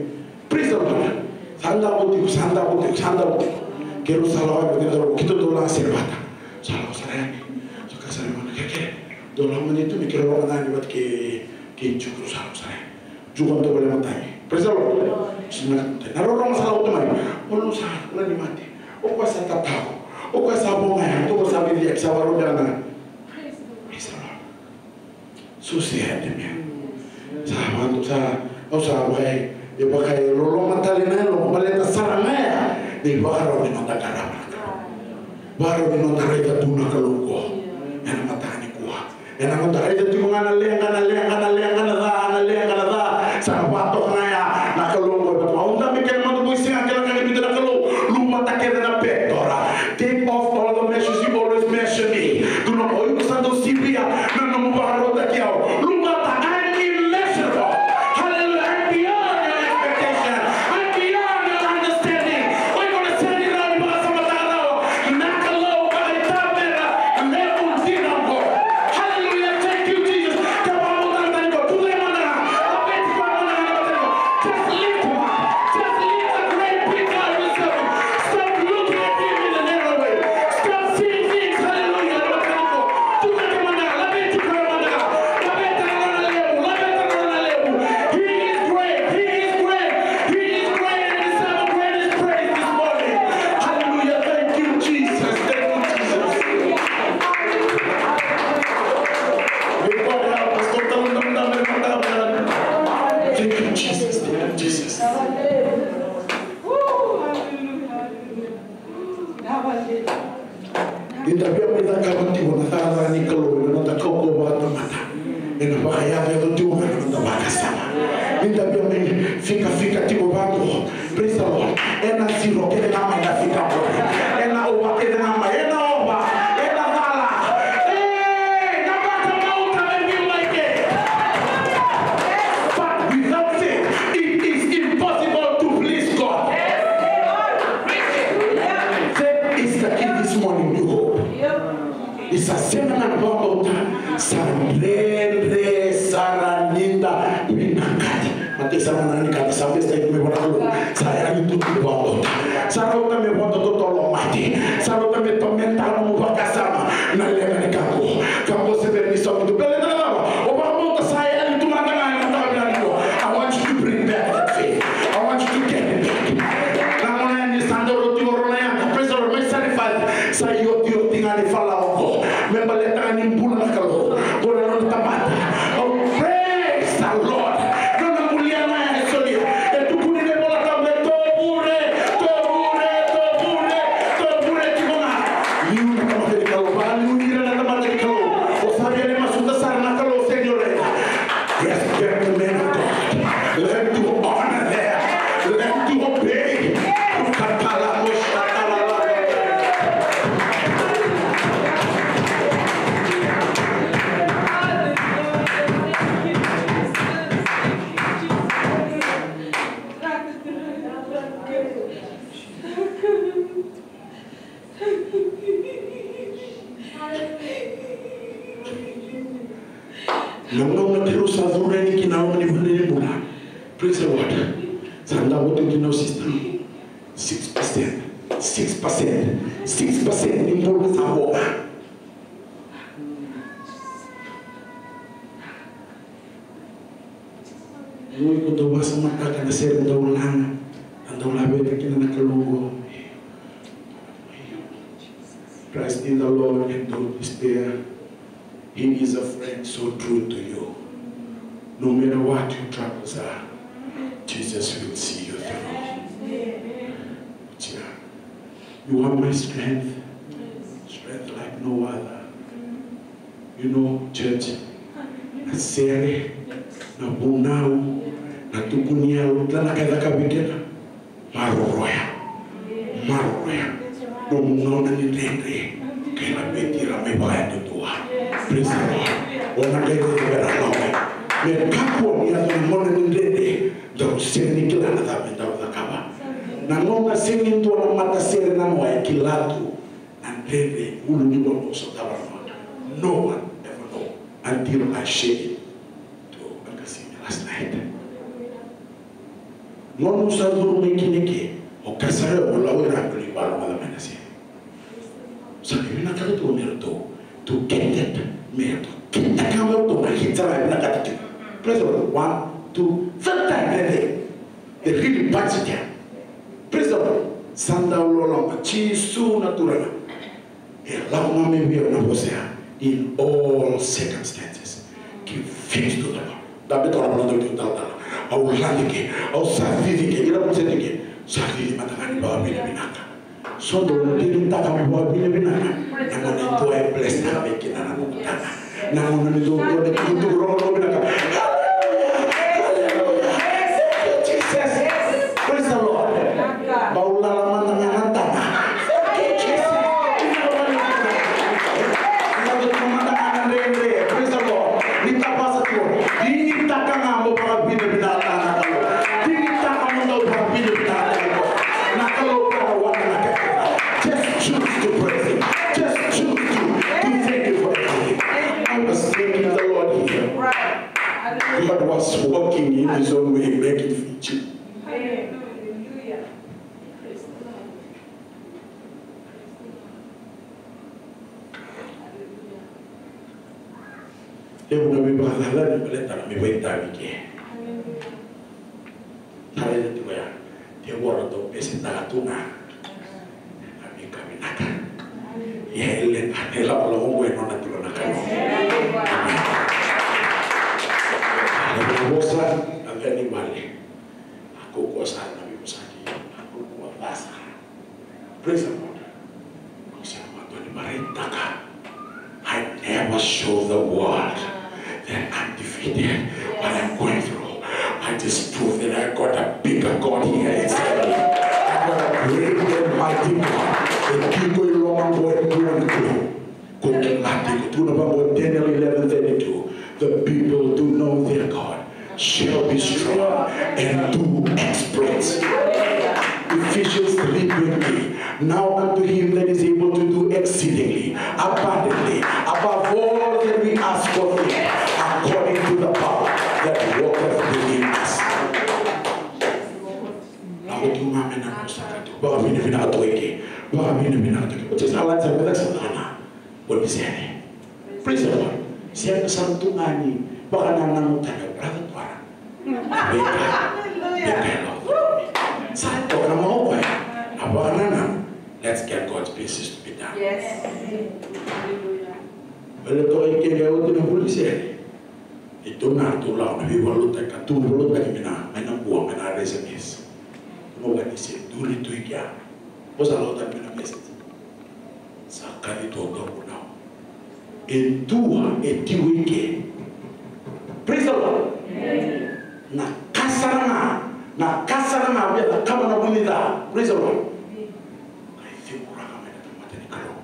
Praise the Lord. Sa davo tiko, sa davo tiko, sa davo tiko. Keirau sa lako yani, keirau, keitou dau laga sere vata. Sa lako sara yani. Sa kaya sara mai na kere, kere. Dou lako mada tu me keirau lako mada yani vata kei, kei Ju, keirau sa lako sara yani. Ju ka dau vale matagi. Praise the Lord. Sina matagi. Na rorogo sa lako tu mai. O lou sa, o lou ni mate. O koya sa tatau. O koya sa vo mai. O koya sa vili, sa varo beka na. Praise the Lord. So sad, man. Sa vatu, sa, au sa vaka e, e vaka e loloma tale na yaloqu, baleta sara ga ya na ivakarau ni noda qarava na Kalou. Ivakarau ni noda raica tu na Kalou qo ena mataka nikua. Ena noda raica tiko ga na leqa, na leqa, na leqa, na ca, na leqa, na ca. Sa na vakatoka ga ya na Kalou qo e vata. Au dabe kece mada, boi sega kece ga ni biuta na Kalou. Luvata kece na petora. Take off all the measures you always measure me. Tukuna o iko sa dau sivia na nomu vakarautaki au. Luvata, I'm immeasurable. Hallelujah. I'm beyond your expectation. I'm beyond your understanding. O iko na sega ni rawa ni vakasamataka rawa. Na Kalou vakaitamera, levu dina oqo. Hallelujah. Thank you, Jesus. Kevaka o taleitaka tiko, tucake mada ga. Laveti koya mada ga na matanitu. Just lift him up. Just lift the great big God yourself. Stop looking at him in the narrow way. Stop seeing things. Hallelujah. Na matanitu. Tucake mada ga. Laveti koya mada ga. Laveta na nona levu. Laveta na nona levu. He is great. He is great. He is great and deserve the greatest praise this morning. Hallelujah. Thank you, Jesus. Thank you, Jesus. Thank you, Jesus. Thank you, Jesus. Ni da via mai cakava tiko na cakacaka ni Kalou ena noda kaukauwa vakatamata, ena vakayacoyaco tiko ga na noda vakasama. Ni da via mai fikafika tiko vaqo. Praise the Lord. Ena zero kece ga mai na fika qori. Ena ova kece ga mai. Ena ova. Ena cala. Ei, na vakabauta me biu mai ke. But without faith, it is impossible to please God. Faith is the key this morning, new hope. Ni sa sega na vakabauta, sa dredre sara ni da vinakati. Matai sa na ni kata sa besta i me vona Kalou. Sa yali tu tu vakabauta. Sa rauta me vodo totolo mate. Sa rauta me tormenta nomu vakasama. Na leqa ni ka qo. Ka qo se vei ni sa tu. Baleta na cava? O vakabauta sa yali tu mada ga ena mataka vinaka nikua. I want you to bring back that faith. I want you to get it back. Na gauna yani sa dau roti o rona yaga. Praise the Lord. Mai sa ni fai. Sa iotioti ga ni falawa qo. Me baleta ga ni bula na Kalou. Qo na nona tamata. Oh, praise the Lord. Nona bulia ga e solia. E tukuni na iVola Tabu, tovure, tovure, tovure, tovure tiko ga. Liu na tamata ni Kalou. Valiu ira na tamata ni Kalou. O sa via ni masuta sara na Kalou, sega ni o raica. Respect the man of God. Learn to honor them. Learn to obey. Na gauna keirau sa curu yani ki na loma ni vale ni bula. Praise the Lord. Sa davo tu kina o sister. Six percent. Six percent. Six percent ni bula sa vo ga. Io, iko dau vakasamataka na sere dau laga, na dau laveta kina na Kalou qo. Trust in the Lord and don't despair. He is a friend so true to you. No matter what your troubles are, Jesus will see you through. Yeah. You are my strength, strength like no other. You know, church, na sere, na vunau, na tukuni yalo, kila na ka e cakavi keda. Maroroya. Maroroya. Nomu gauna ni dredre. Kei na veti ira mai vakayadudua. Praise the Lord. O na qai veti ira mai. Me kakua ni yaco na gauna ni dredre. Dau sega ni kila na cava me dau cakava. Na gauna sega ni dua na matasere na noa e kila tu. Na dredre, ulu ni vanua o sotava na noa. No one ever know until I share it to Uncle Simi last night. Nomu sa curu mai kina ke, o ka sa yau mo lau ira ko ni valo mala mai na sere. Sa ni vinakata tu me ratou, tu kete, me ratou kete ka me ratou na hita mai vinakata tu. Praise the Lord. One, two, third time, then they, they really punch it down. Praise the Lord. Sa dau loloma, Jisu na Turaga. E lako ga mai vei au na vosa ya, in all circumstances, give thanks to the Lord. Dabe toka na vanua dau tiko talatala. Au lade ke, au sa cici ke, ira au sa cici ke, sa cici mada ga ni vakavinavinaka. So dou digitaka mo vakavinavinaka, na gauna e dua e bless-taka mai kina na nomu tama. Na gauna ni dou dua na itukutuku rogoca vinaka. Hallelujah! Hallelujah! Thank you, Jesus! Praise the Lord! Bau lala mada ga na tama. Thank you, Jesus! Vinaka vakalevu. Vinaka mada ga na dredre. Praise the Lord! Ni tapasa tu. Digitaka ga mo vakavinavinaka na Kalou. Digitaka mo dau vakavinavinaka na Kalou. Na Kalou ka waka na ka. Just choose to praise Him. Just choose to, to thank Him for everything. I was thanking the Lord here. God was working in His own way, making Fiji. Levu na veivakacacani baleta na veitavi ke. Tale na tiko ya. Tevoro dau pesetaka tu ga na veika vinaka. Ia e leqa na ilakolako oqo e nona tiko na Kalou. Amen. Levu na vosa na veni vale. A kaukaua sara na veivosaki. A kaukaua ca sara. Praise the Lord. Au sega ni dua ni marautaka. I never show the world that I'm defeated. What I'm going through, I just prove that I got a bigger God here inside me. I got a great and mighty God. E tiko i loma qo e dua na Kalou. Ko kila tiko, tukuna vaqo Daniel eleven thirty-two, the people do know their God shall be strong and do exploits. Ephesians three twenty, now unto him that is able to do exceedingly abundantly above all that we ask or think, according to the power that worketh within us. Lako tu ga mai na nomu saka tu, vakavinavinaka tu eke, vakavinavinaka tu eke. Oti sa lako sa veta sa na. Boni sere. Praise the Lord. Sere sa tu ga ni vakanananu tale, brother Tuara. Veika, veika e lako. Sa toka na mako koya. Na vakanananu. Let's get God's business to be done. Yes. Hallelujah. Vale toka i kele oti na vuli sere. E tu na tu lau na veivaluta ka tu valuta ni mina mai na bua mai na reservice. Mo gani se duri tu i kea. O sa lau tani mina message. Sa kaci tu o toku nau. E dua e tiko i ke. Praise the Lord. Na ka sara ga, na ka sara ga via cakava na vuni ca. Praise the Lord. Kai cegu raka mai na tamata ni Kalou.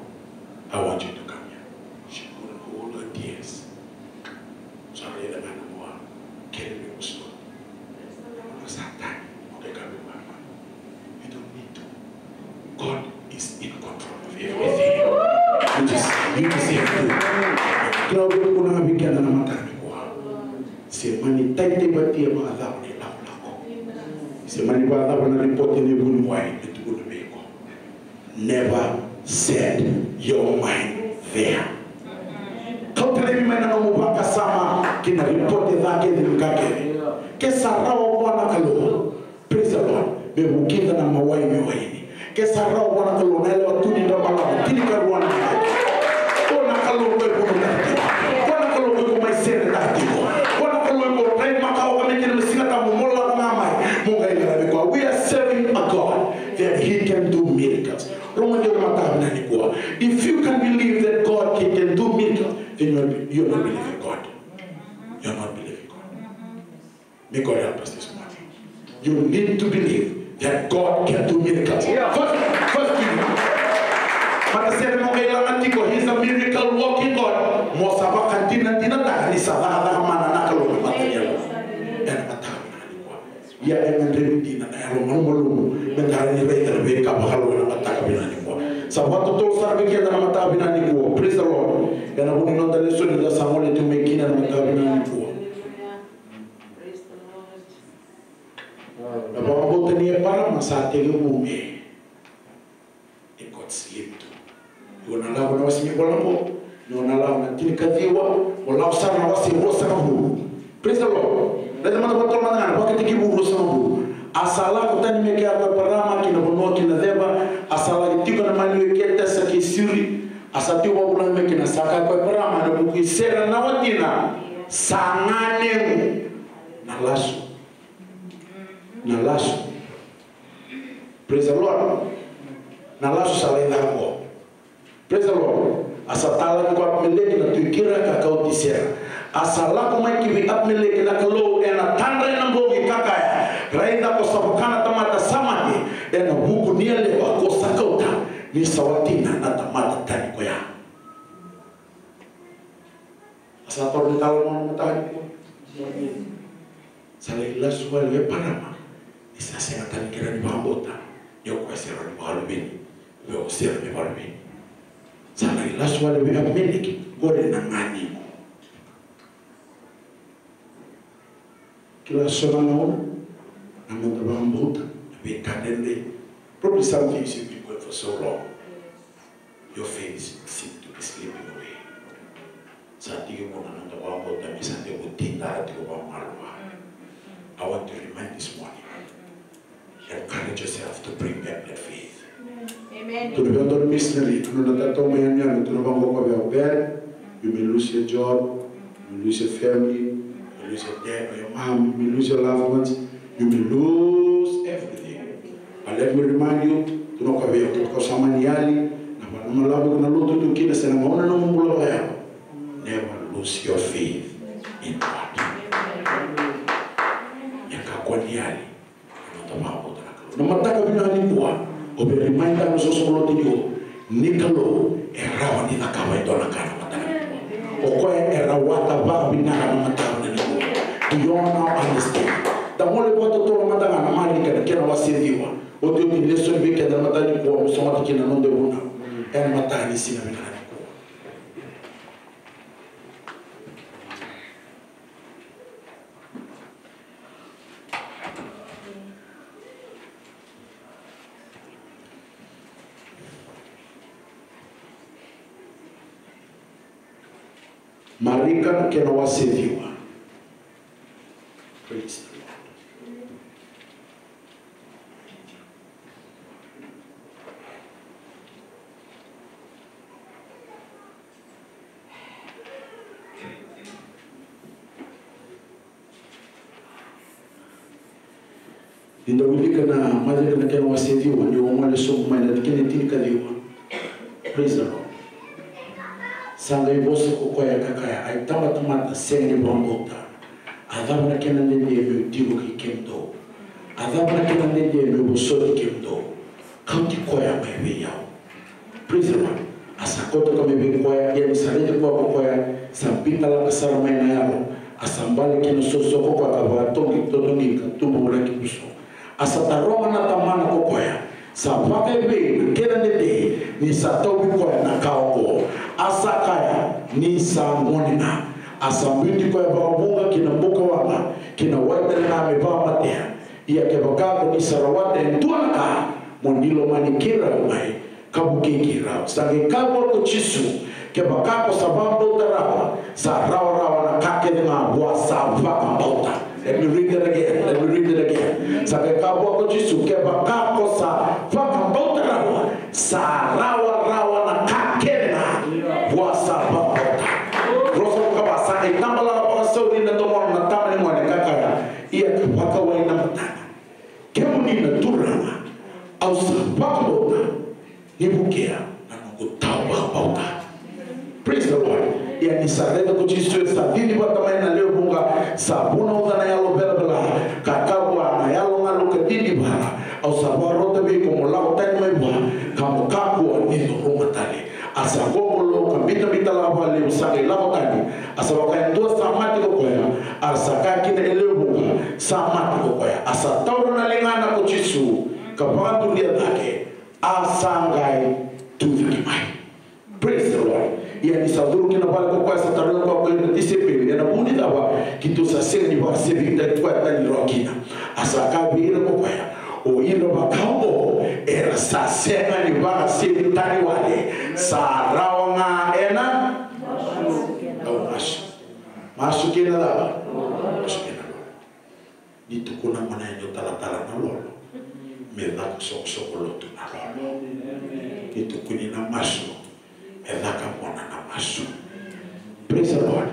I want you to come here. She couldn't hold her tears. Sa raica ga na mua, kere me uso. Sa tani, okay, ka me mama. You don't need to. God is in control of everything. You just, you just have to. Kila vei kuna na weekend na mataka ni kua. Se mani taitaivatia vakacava na ilakolako. Se mani vakacava na ripoti ni vuniwai e tukuna vei iko. Never set your mind there. Kauta laivi mai na nomu vakasama ki na ripote ca kece ni ka kece. Ke sa rawa vua na Kalou. Praise the Lord. Me vukica na mawai me waini. Ke sa rawa vua na Kalou na yalewa tu ni dra balavu. Tinikarua na yalewa. Ko na Kalou ko e vunitaki tiko. Ko na Kalou ko iko mai seretaki tiko. Ko na Kalou ko e rai makawa ka me kina me Siga Tabu mo lako ga mai. Mo qai qaravi koya. We are serving a God that he can do miracles. Rogoca na mataka vinaka nikua. If you can believe that God can, can do miracles, then you are You're not believing God. You're not believing God. May God help us this morning. You need to believe that God can do miracles. Yeah. First, first thing, matasere mo qai laga tiko, He's a miracle working God. Mo sa vakadinadinataka ni sa cakacaka mana na Kalou ena mata ni yalo. Ena mataka vinaka nikua. Ia e gadrevi dina na yalo malumalumu me da rawa ni raica na veika vakalou ena mataka vinaka nikua. Sa vakatotolo sara vei keda na mataka vinaka nikua. Praise the Lord. Ena vuku ni noda lesoni da sa gole tiko mai kina na mataka vinaka nikua. Na vakabauta nei Eparama sa tekivu me e got slip tu. Io, na Lako na wase ni vola qo, io, na Lako na tinikaciwa, o Lako sara na wase ruasagavulu. Praise the Lord. Raica mada vakatotolo mada ga na Vakatekivu ruasagavulu. A sa lako tani mai kea ko Eparama ki na vanua ki na ceva, a sa lako tiko na maliwa i Ketesa kei Siri, a sa tiko vakavuna mai kina, sa kaya ko Eparama ena vuku i Sera na watina, sa ganequ na lasu. Na lasu. Praise the Lord. Na lasu sa lai caka qo. Praise the Lord. A sa talaki ko Apimeleki na tui Kira ka kauti Sera. A sa lako mai ki vei Apimeleki na Kalou ena tadra ena bogi ka kaya, raica ko sa vaka na tamata sa mate ena vuku ni yalewa ko sa kauta, ni sa watina na tamata tani koya. A sa toro ni talo na mataka nikua. Sa lai lasu wale o Eparama. Ni sa sega tale ni kila ni vakabauta ni o koya se rawa ni vakaluveni. Vei o Sera me vakaluveni. Sa lai lasu wale vei Apimeleki. Qori na ganequ. Kila so na gauna na noda vakabauta na veika dredre. Probably some things you've been going for so long. Your faith seem to be slipping away. Sa tiko na noda vakabauta me sa tekivu tidara tiko vakamalua. I want to remind this morning, encourage yourself to bring back that faith. Amen. Tukuna vei au dua na missionary, tukuna na tatau mai yanuyanu, tukuna vaqo ko vei au, Ben, you may lose your job, you may lose your family, you may lose your dad or your mom, you may lose your loved ones, you may lose everything. But let me remind you, tukuna ko vei au, kevaka o sa mani yali, na vanua lavo iko na lotu tu kina se na gauna na nomu bula vakayalo, never lose your faith in God. Ia kakua ni yali. Na mataka vinaka nikua, o vei reminder na soso lotu nikua, ni Kalou e rawa ni cakava e dua na ka na mataka nikua. O koya e rawata vakavinaka na mataka vinaka nikua. Do you all now understand? Da gole vakatotolo mada ga na Marika na kena wase ciwa. Otioti ni lesoni vei keda na mataka nikua, me sogota kina na noda vunau ena mataka ni siga vinaka nikua. Marika na kena wase ciwa. Praise the Lord. Ni da wilika na Marika na kena wase ciwa, ni o gole sobu mai na tikina e tinikaciwa. Praise the Lord. Sa qai vosa ko koya ka kaya, a itabatamata sega ni vakabauta. A cava na kena dede meu tiko kei kemudou? A cava na kena dede meu vosoti kemudou? Kauti koya mai vei au. Praise the Lord. A sa kauta koya mai vei koya, ia ni sa raici koya ko koya, sa bitalaka sara mai na yalo, a sa bale kina soso ko koya ka vakatotogi, totogi ka tubu vulaki puso. A sa taroga na tamana ko koya, sa vakaevei na kena dede ni sa tauvi koya na ka oqo? A sa kaya, ni sa gone ga. A sa biuti koya vakavuqa ki na bukawaqa, ki na wai tale ga me vakamatea. Ia kevaka ko ni sa rawata e dua na ka, mo ni lomani keirau mai ka vukei keirau. Sa qai kaya vua ko Jisu, kevaka ko sa vakabauta rawa, sa rawarawa na ka kece ga vua sa vakabauta. Let me read that again. Let me read that again. Sa qai kaya vua ko Jisu, kevaka ko sa vakabauta rawa, sa rawarawa na ka kece ga vua sa vakabauta. Rosa ka va sa qai tabalaka vakasauri na domona na tama ni gone ka kaya, ia ka vakawai na matana. Kemuni na Turaga, au sa vakabauta, ni vukea na noqu tawa vakabauta. Praise the Lord. Ia ni sa raica Ko Jisu e sa cici vata mai na lewe vuqa, sa vunauca na yalo velavela, ka kaya vua, na yalogalu ka cici vata. Au sa vakarota vei iko mo lako tani mai vua, ka mo kakua ni curuma tale. A sa gogolo ka bitabitaka vakalevu, sa qai lako tani. A sa vaka e dua sa mate ko koya, a sa kaya kina e lewe vuqa, sa mate ko koya. A sa taura na ligana ko Jisu, ka vakaduria cake, a sa qai tu cake mai. Praise the Lord. Ia ni sa curu ki na vale ko koya, sa taroga koya ko ira na tisaipeli, ena vuku ni cava keitou sa sega ni vakasevitaki koya tani rawa kina. A sa kaya vei ira ko koya, o ira vaka oqo era sa sega ni vakasevitaki wale, sa rawa ga ena. Au masu. Masu kei na cava? Masu kei na lolo. Ni tukuna mo na, ni o talatala na lolo, me caka soqosoqo lotu na lolo. Ni tukuni na masu, me caka mona na masu. Praise the Lord.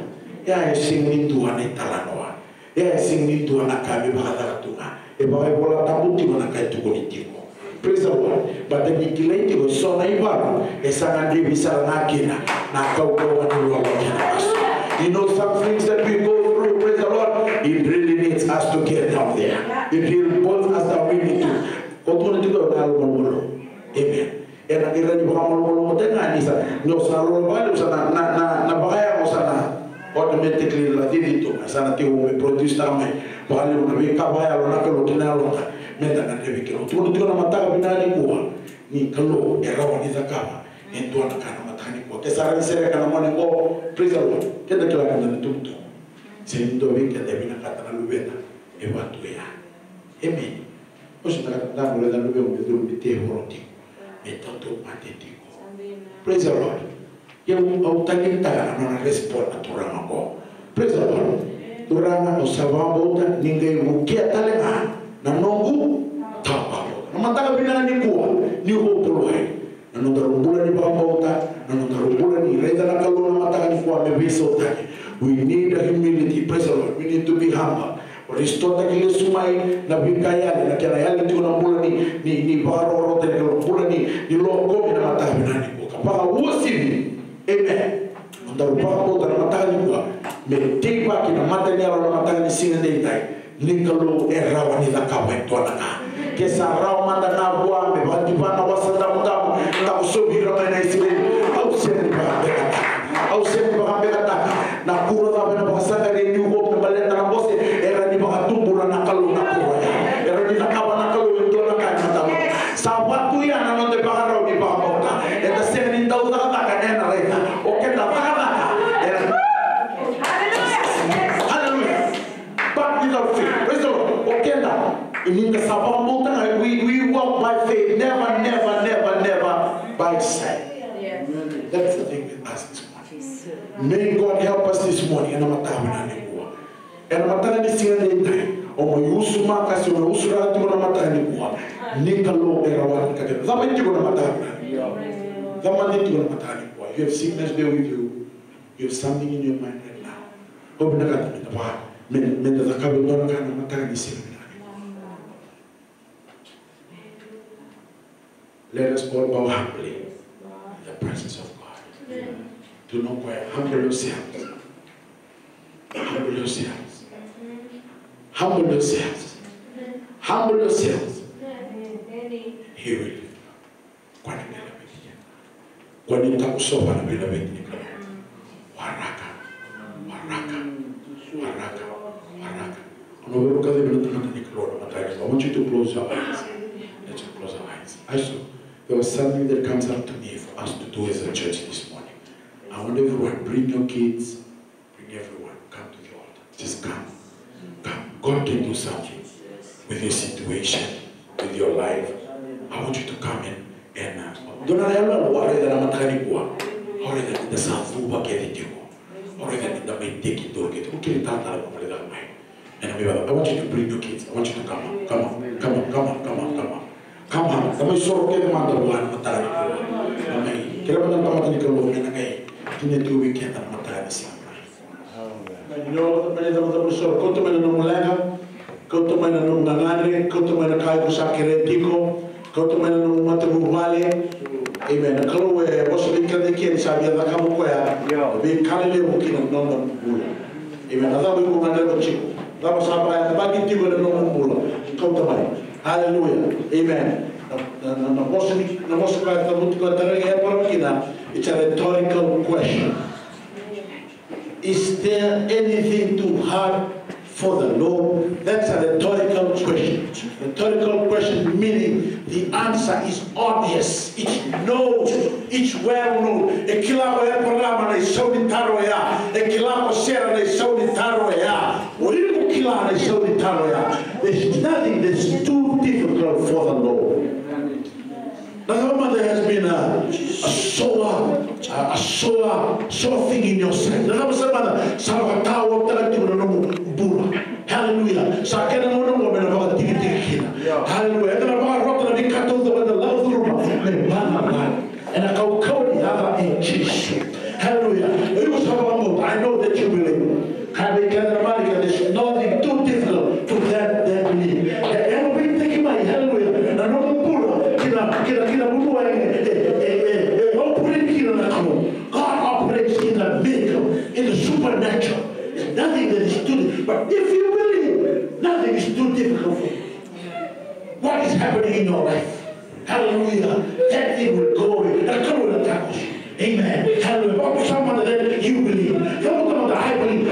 Ia e sega ni dua na italanoa. Ia e sega ni dua na ka me vakacaka tu ga. E vakaivolatabu tiko na ka e tukuni tiko. Praise the Lord. But ni kilai tiko e so na ivalu e sa gadrevi sara ga kina na kaukauwa ni lolo kei na masu. You know, some things that we go through, praise the Lord, it really needs us to get down there. It really pulls us down. We need to. Ko tukuna tiko na yalo malumalumu. Amen. Ena qai rawa ni vakamalumalumu tale ga ni sa, ni o sa lolo vakalevu sa na, na, na, na vakayago sa na automatically la cici tu, sa na tiko me produce taka mai vakalevu na veika vakayalo na Kalou ki na yaloda. Meda gadrevi Kalou. Tukuna tiko na mataka vinaka nikua ni Kalou e rawa ni cakava e dua na ka na mataka nikua. Ke sa rawa ni sereka na gone qo, praise the Lord. Keda kila keda na itubutubu. Sega ni dua vei keda e vinakata na luveda e vatu ya. Amen. Au sega ni vinakata na luveda, luveda me curu me tevoro tiko, me tautauvata tiko. Praise the Lord. Ia au, au taleitaka na nona respond na turaga qo. Praise the Lord. Turaga, au sa vakabauta ni qai vukea tale ga na noqu tawavakabauta. Na mataka vinaka nikua, ni hopelewai na nodaru bula ni vakabauta, na nodaru bula ni raica na Kalou na mataka nikua me veisautaki. We need a humility. Praise the Lord. We need to be humble. Restore-taki lesu mai na veika yali, na kena yali tiko na bula ni, ni, ni vakarokorokotaki na bula ni, ni lokomi na mataka vinaka nikua. Ka vakauasivi. Amen. Nodaru vakabauta na mataka nikua me teivaki na mata ni yalo na mataka ni siga edaidai. Ni Kalou e rawa ni cakava e dua na ka. Ke sa rawa mada ga vua me vakativa na Wasa Damudamu, takosovi ira mai na Isireli, au sega ni vakabekataka. Au sega ni vakabekataka. Na kuro cava ena vakasaqarai New Hope me baleta na bose, e rawa ni vakatubura na Kalou na kuro ya. E rawa ni cakava na Kalou e dua na ka ena mataka. Sa vatu ya na noda ivakarau ni vakabauta. Eda sega ni dau cakacaka ena raica. O keda cakacaka ena. Hallelujah. But without faith. Praise the Lord. O keda, ni da sa vakabauta ga, we, we walk by faith. Never, never, never, never by sight. Yes. That's the thing with us this morning. May God help us this morning. Ena mataka vinaka nikua. Ena mataka ni siga edaidai, o mai usu makasi, o mai usuraka tiko na mataka nikua. Ni Kalou e rawata ka keda. Cava e tiko na mataka vinaka nikua? Cava e tiko na mataka nikua? You have sickness there with you. You have something in your mind right now. Au vinakata me da va, me, me da cakava e dua na ka na mataka ni siga vinaka nikua. Let us all bow humbly in the presence of God. Tukuna o koya, humble yourselves. Humble yourselves. Humble yourselves. Humble yourselves. He will lift you up. Kua ni veilaveti. Kua ni takusova na veilaveti ni Kalou. Waraka. Waraka. Waraka. Waraka. Au na veivuke vei ira na tamata ni Kalou na mataka nikua. I want you to close your eyes. Let's close our eyes. I saw there was something that comes up to me for us to do as a church this morning. I want everyone, bring your kids, bring everyone, come to the altar. Just come. Come. God can do something with your situation, with your life. I want you to come and, and, uh, dua na iyaloyalo au raica na mataka nikua. Au raica ni da sa cuva kece tiko. Au raica ni da mai tekiduru kece tiko. Au kere talatala mo mai caka mai. Ena mai vaka, I want you to bring your kids. I want you to come up. Come up. Come up. Come up. Come up. Come up. Come up. Da mai soro kece mada vua na mataka nikua. Da mai kere mada na tamata ni Kalou me na qai tinia tiko vei keda na mataka ni siga. Mai ni o, mai ni tamata ni soro. Kauta mai na nomu leqa. Kauta mai na nomu gagadre. Kauta mai na ka iko sa kerea tiko. Kauta mai na nomu matavuvale. Amen. Na Kalou e vosa vei keda eke ni sa via cakava o koya. Io. Veika lelevu ki na noda bula. Amen. Na cava iko gadreva tiko? Cava sa vakayabaki tiko ena nomu bula? Kauta mai. Hallelujah. Amen. Na, na, na, na vosa ni, na vosa koya e cavuti koya tale ga e parau kina, it's a rhetorical question. Is there anything too hard for the Lord? That's a rhetorical question. Rhetorical question meaning the answer is obvious. It's known. It's well known. E kila ko Eparama na isau ni taro ya. E kila ko Sera na isau ni taro ya. O iko kila na isau ni taro ya. There's nothing that's too difficult for the Lord. Na cava mada has been a, a sore, a, a sore, sore thing in your side? Na cava sa mada sa vakataotaka tiko na nomu bula? Hallelujah. Sa kena gauna oqo me na vakatikitiki kina. Hallelujah. Eda na vakarota na veika taucoko eda lako curuma me vana vana. Ena kaukauwa ni yaca i Jisu. Hallelujah. O iko sa vakabauta, I know that you believe. Kaya vei keda na Marika, there's nothing too difficult to them that believe. E, e, vakatikitiki mai, hallelujah. Na nomu bula, ki na, ki na, ki na vanua e, e, e, e, e operate kina na Kalou. God operates in the miracle, in the supernatural. There's nothing that is too, but if you believe, nothing is too difficult for you. What is happening in your life? Hallelujah. That thing will go away. Na Kalou na takoso. Amen. Hallelujah. What someone that you believe. Come on, come on, I believe.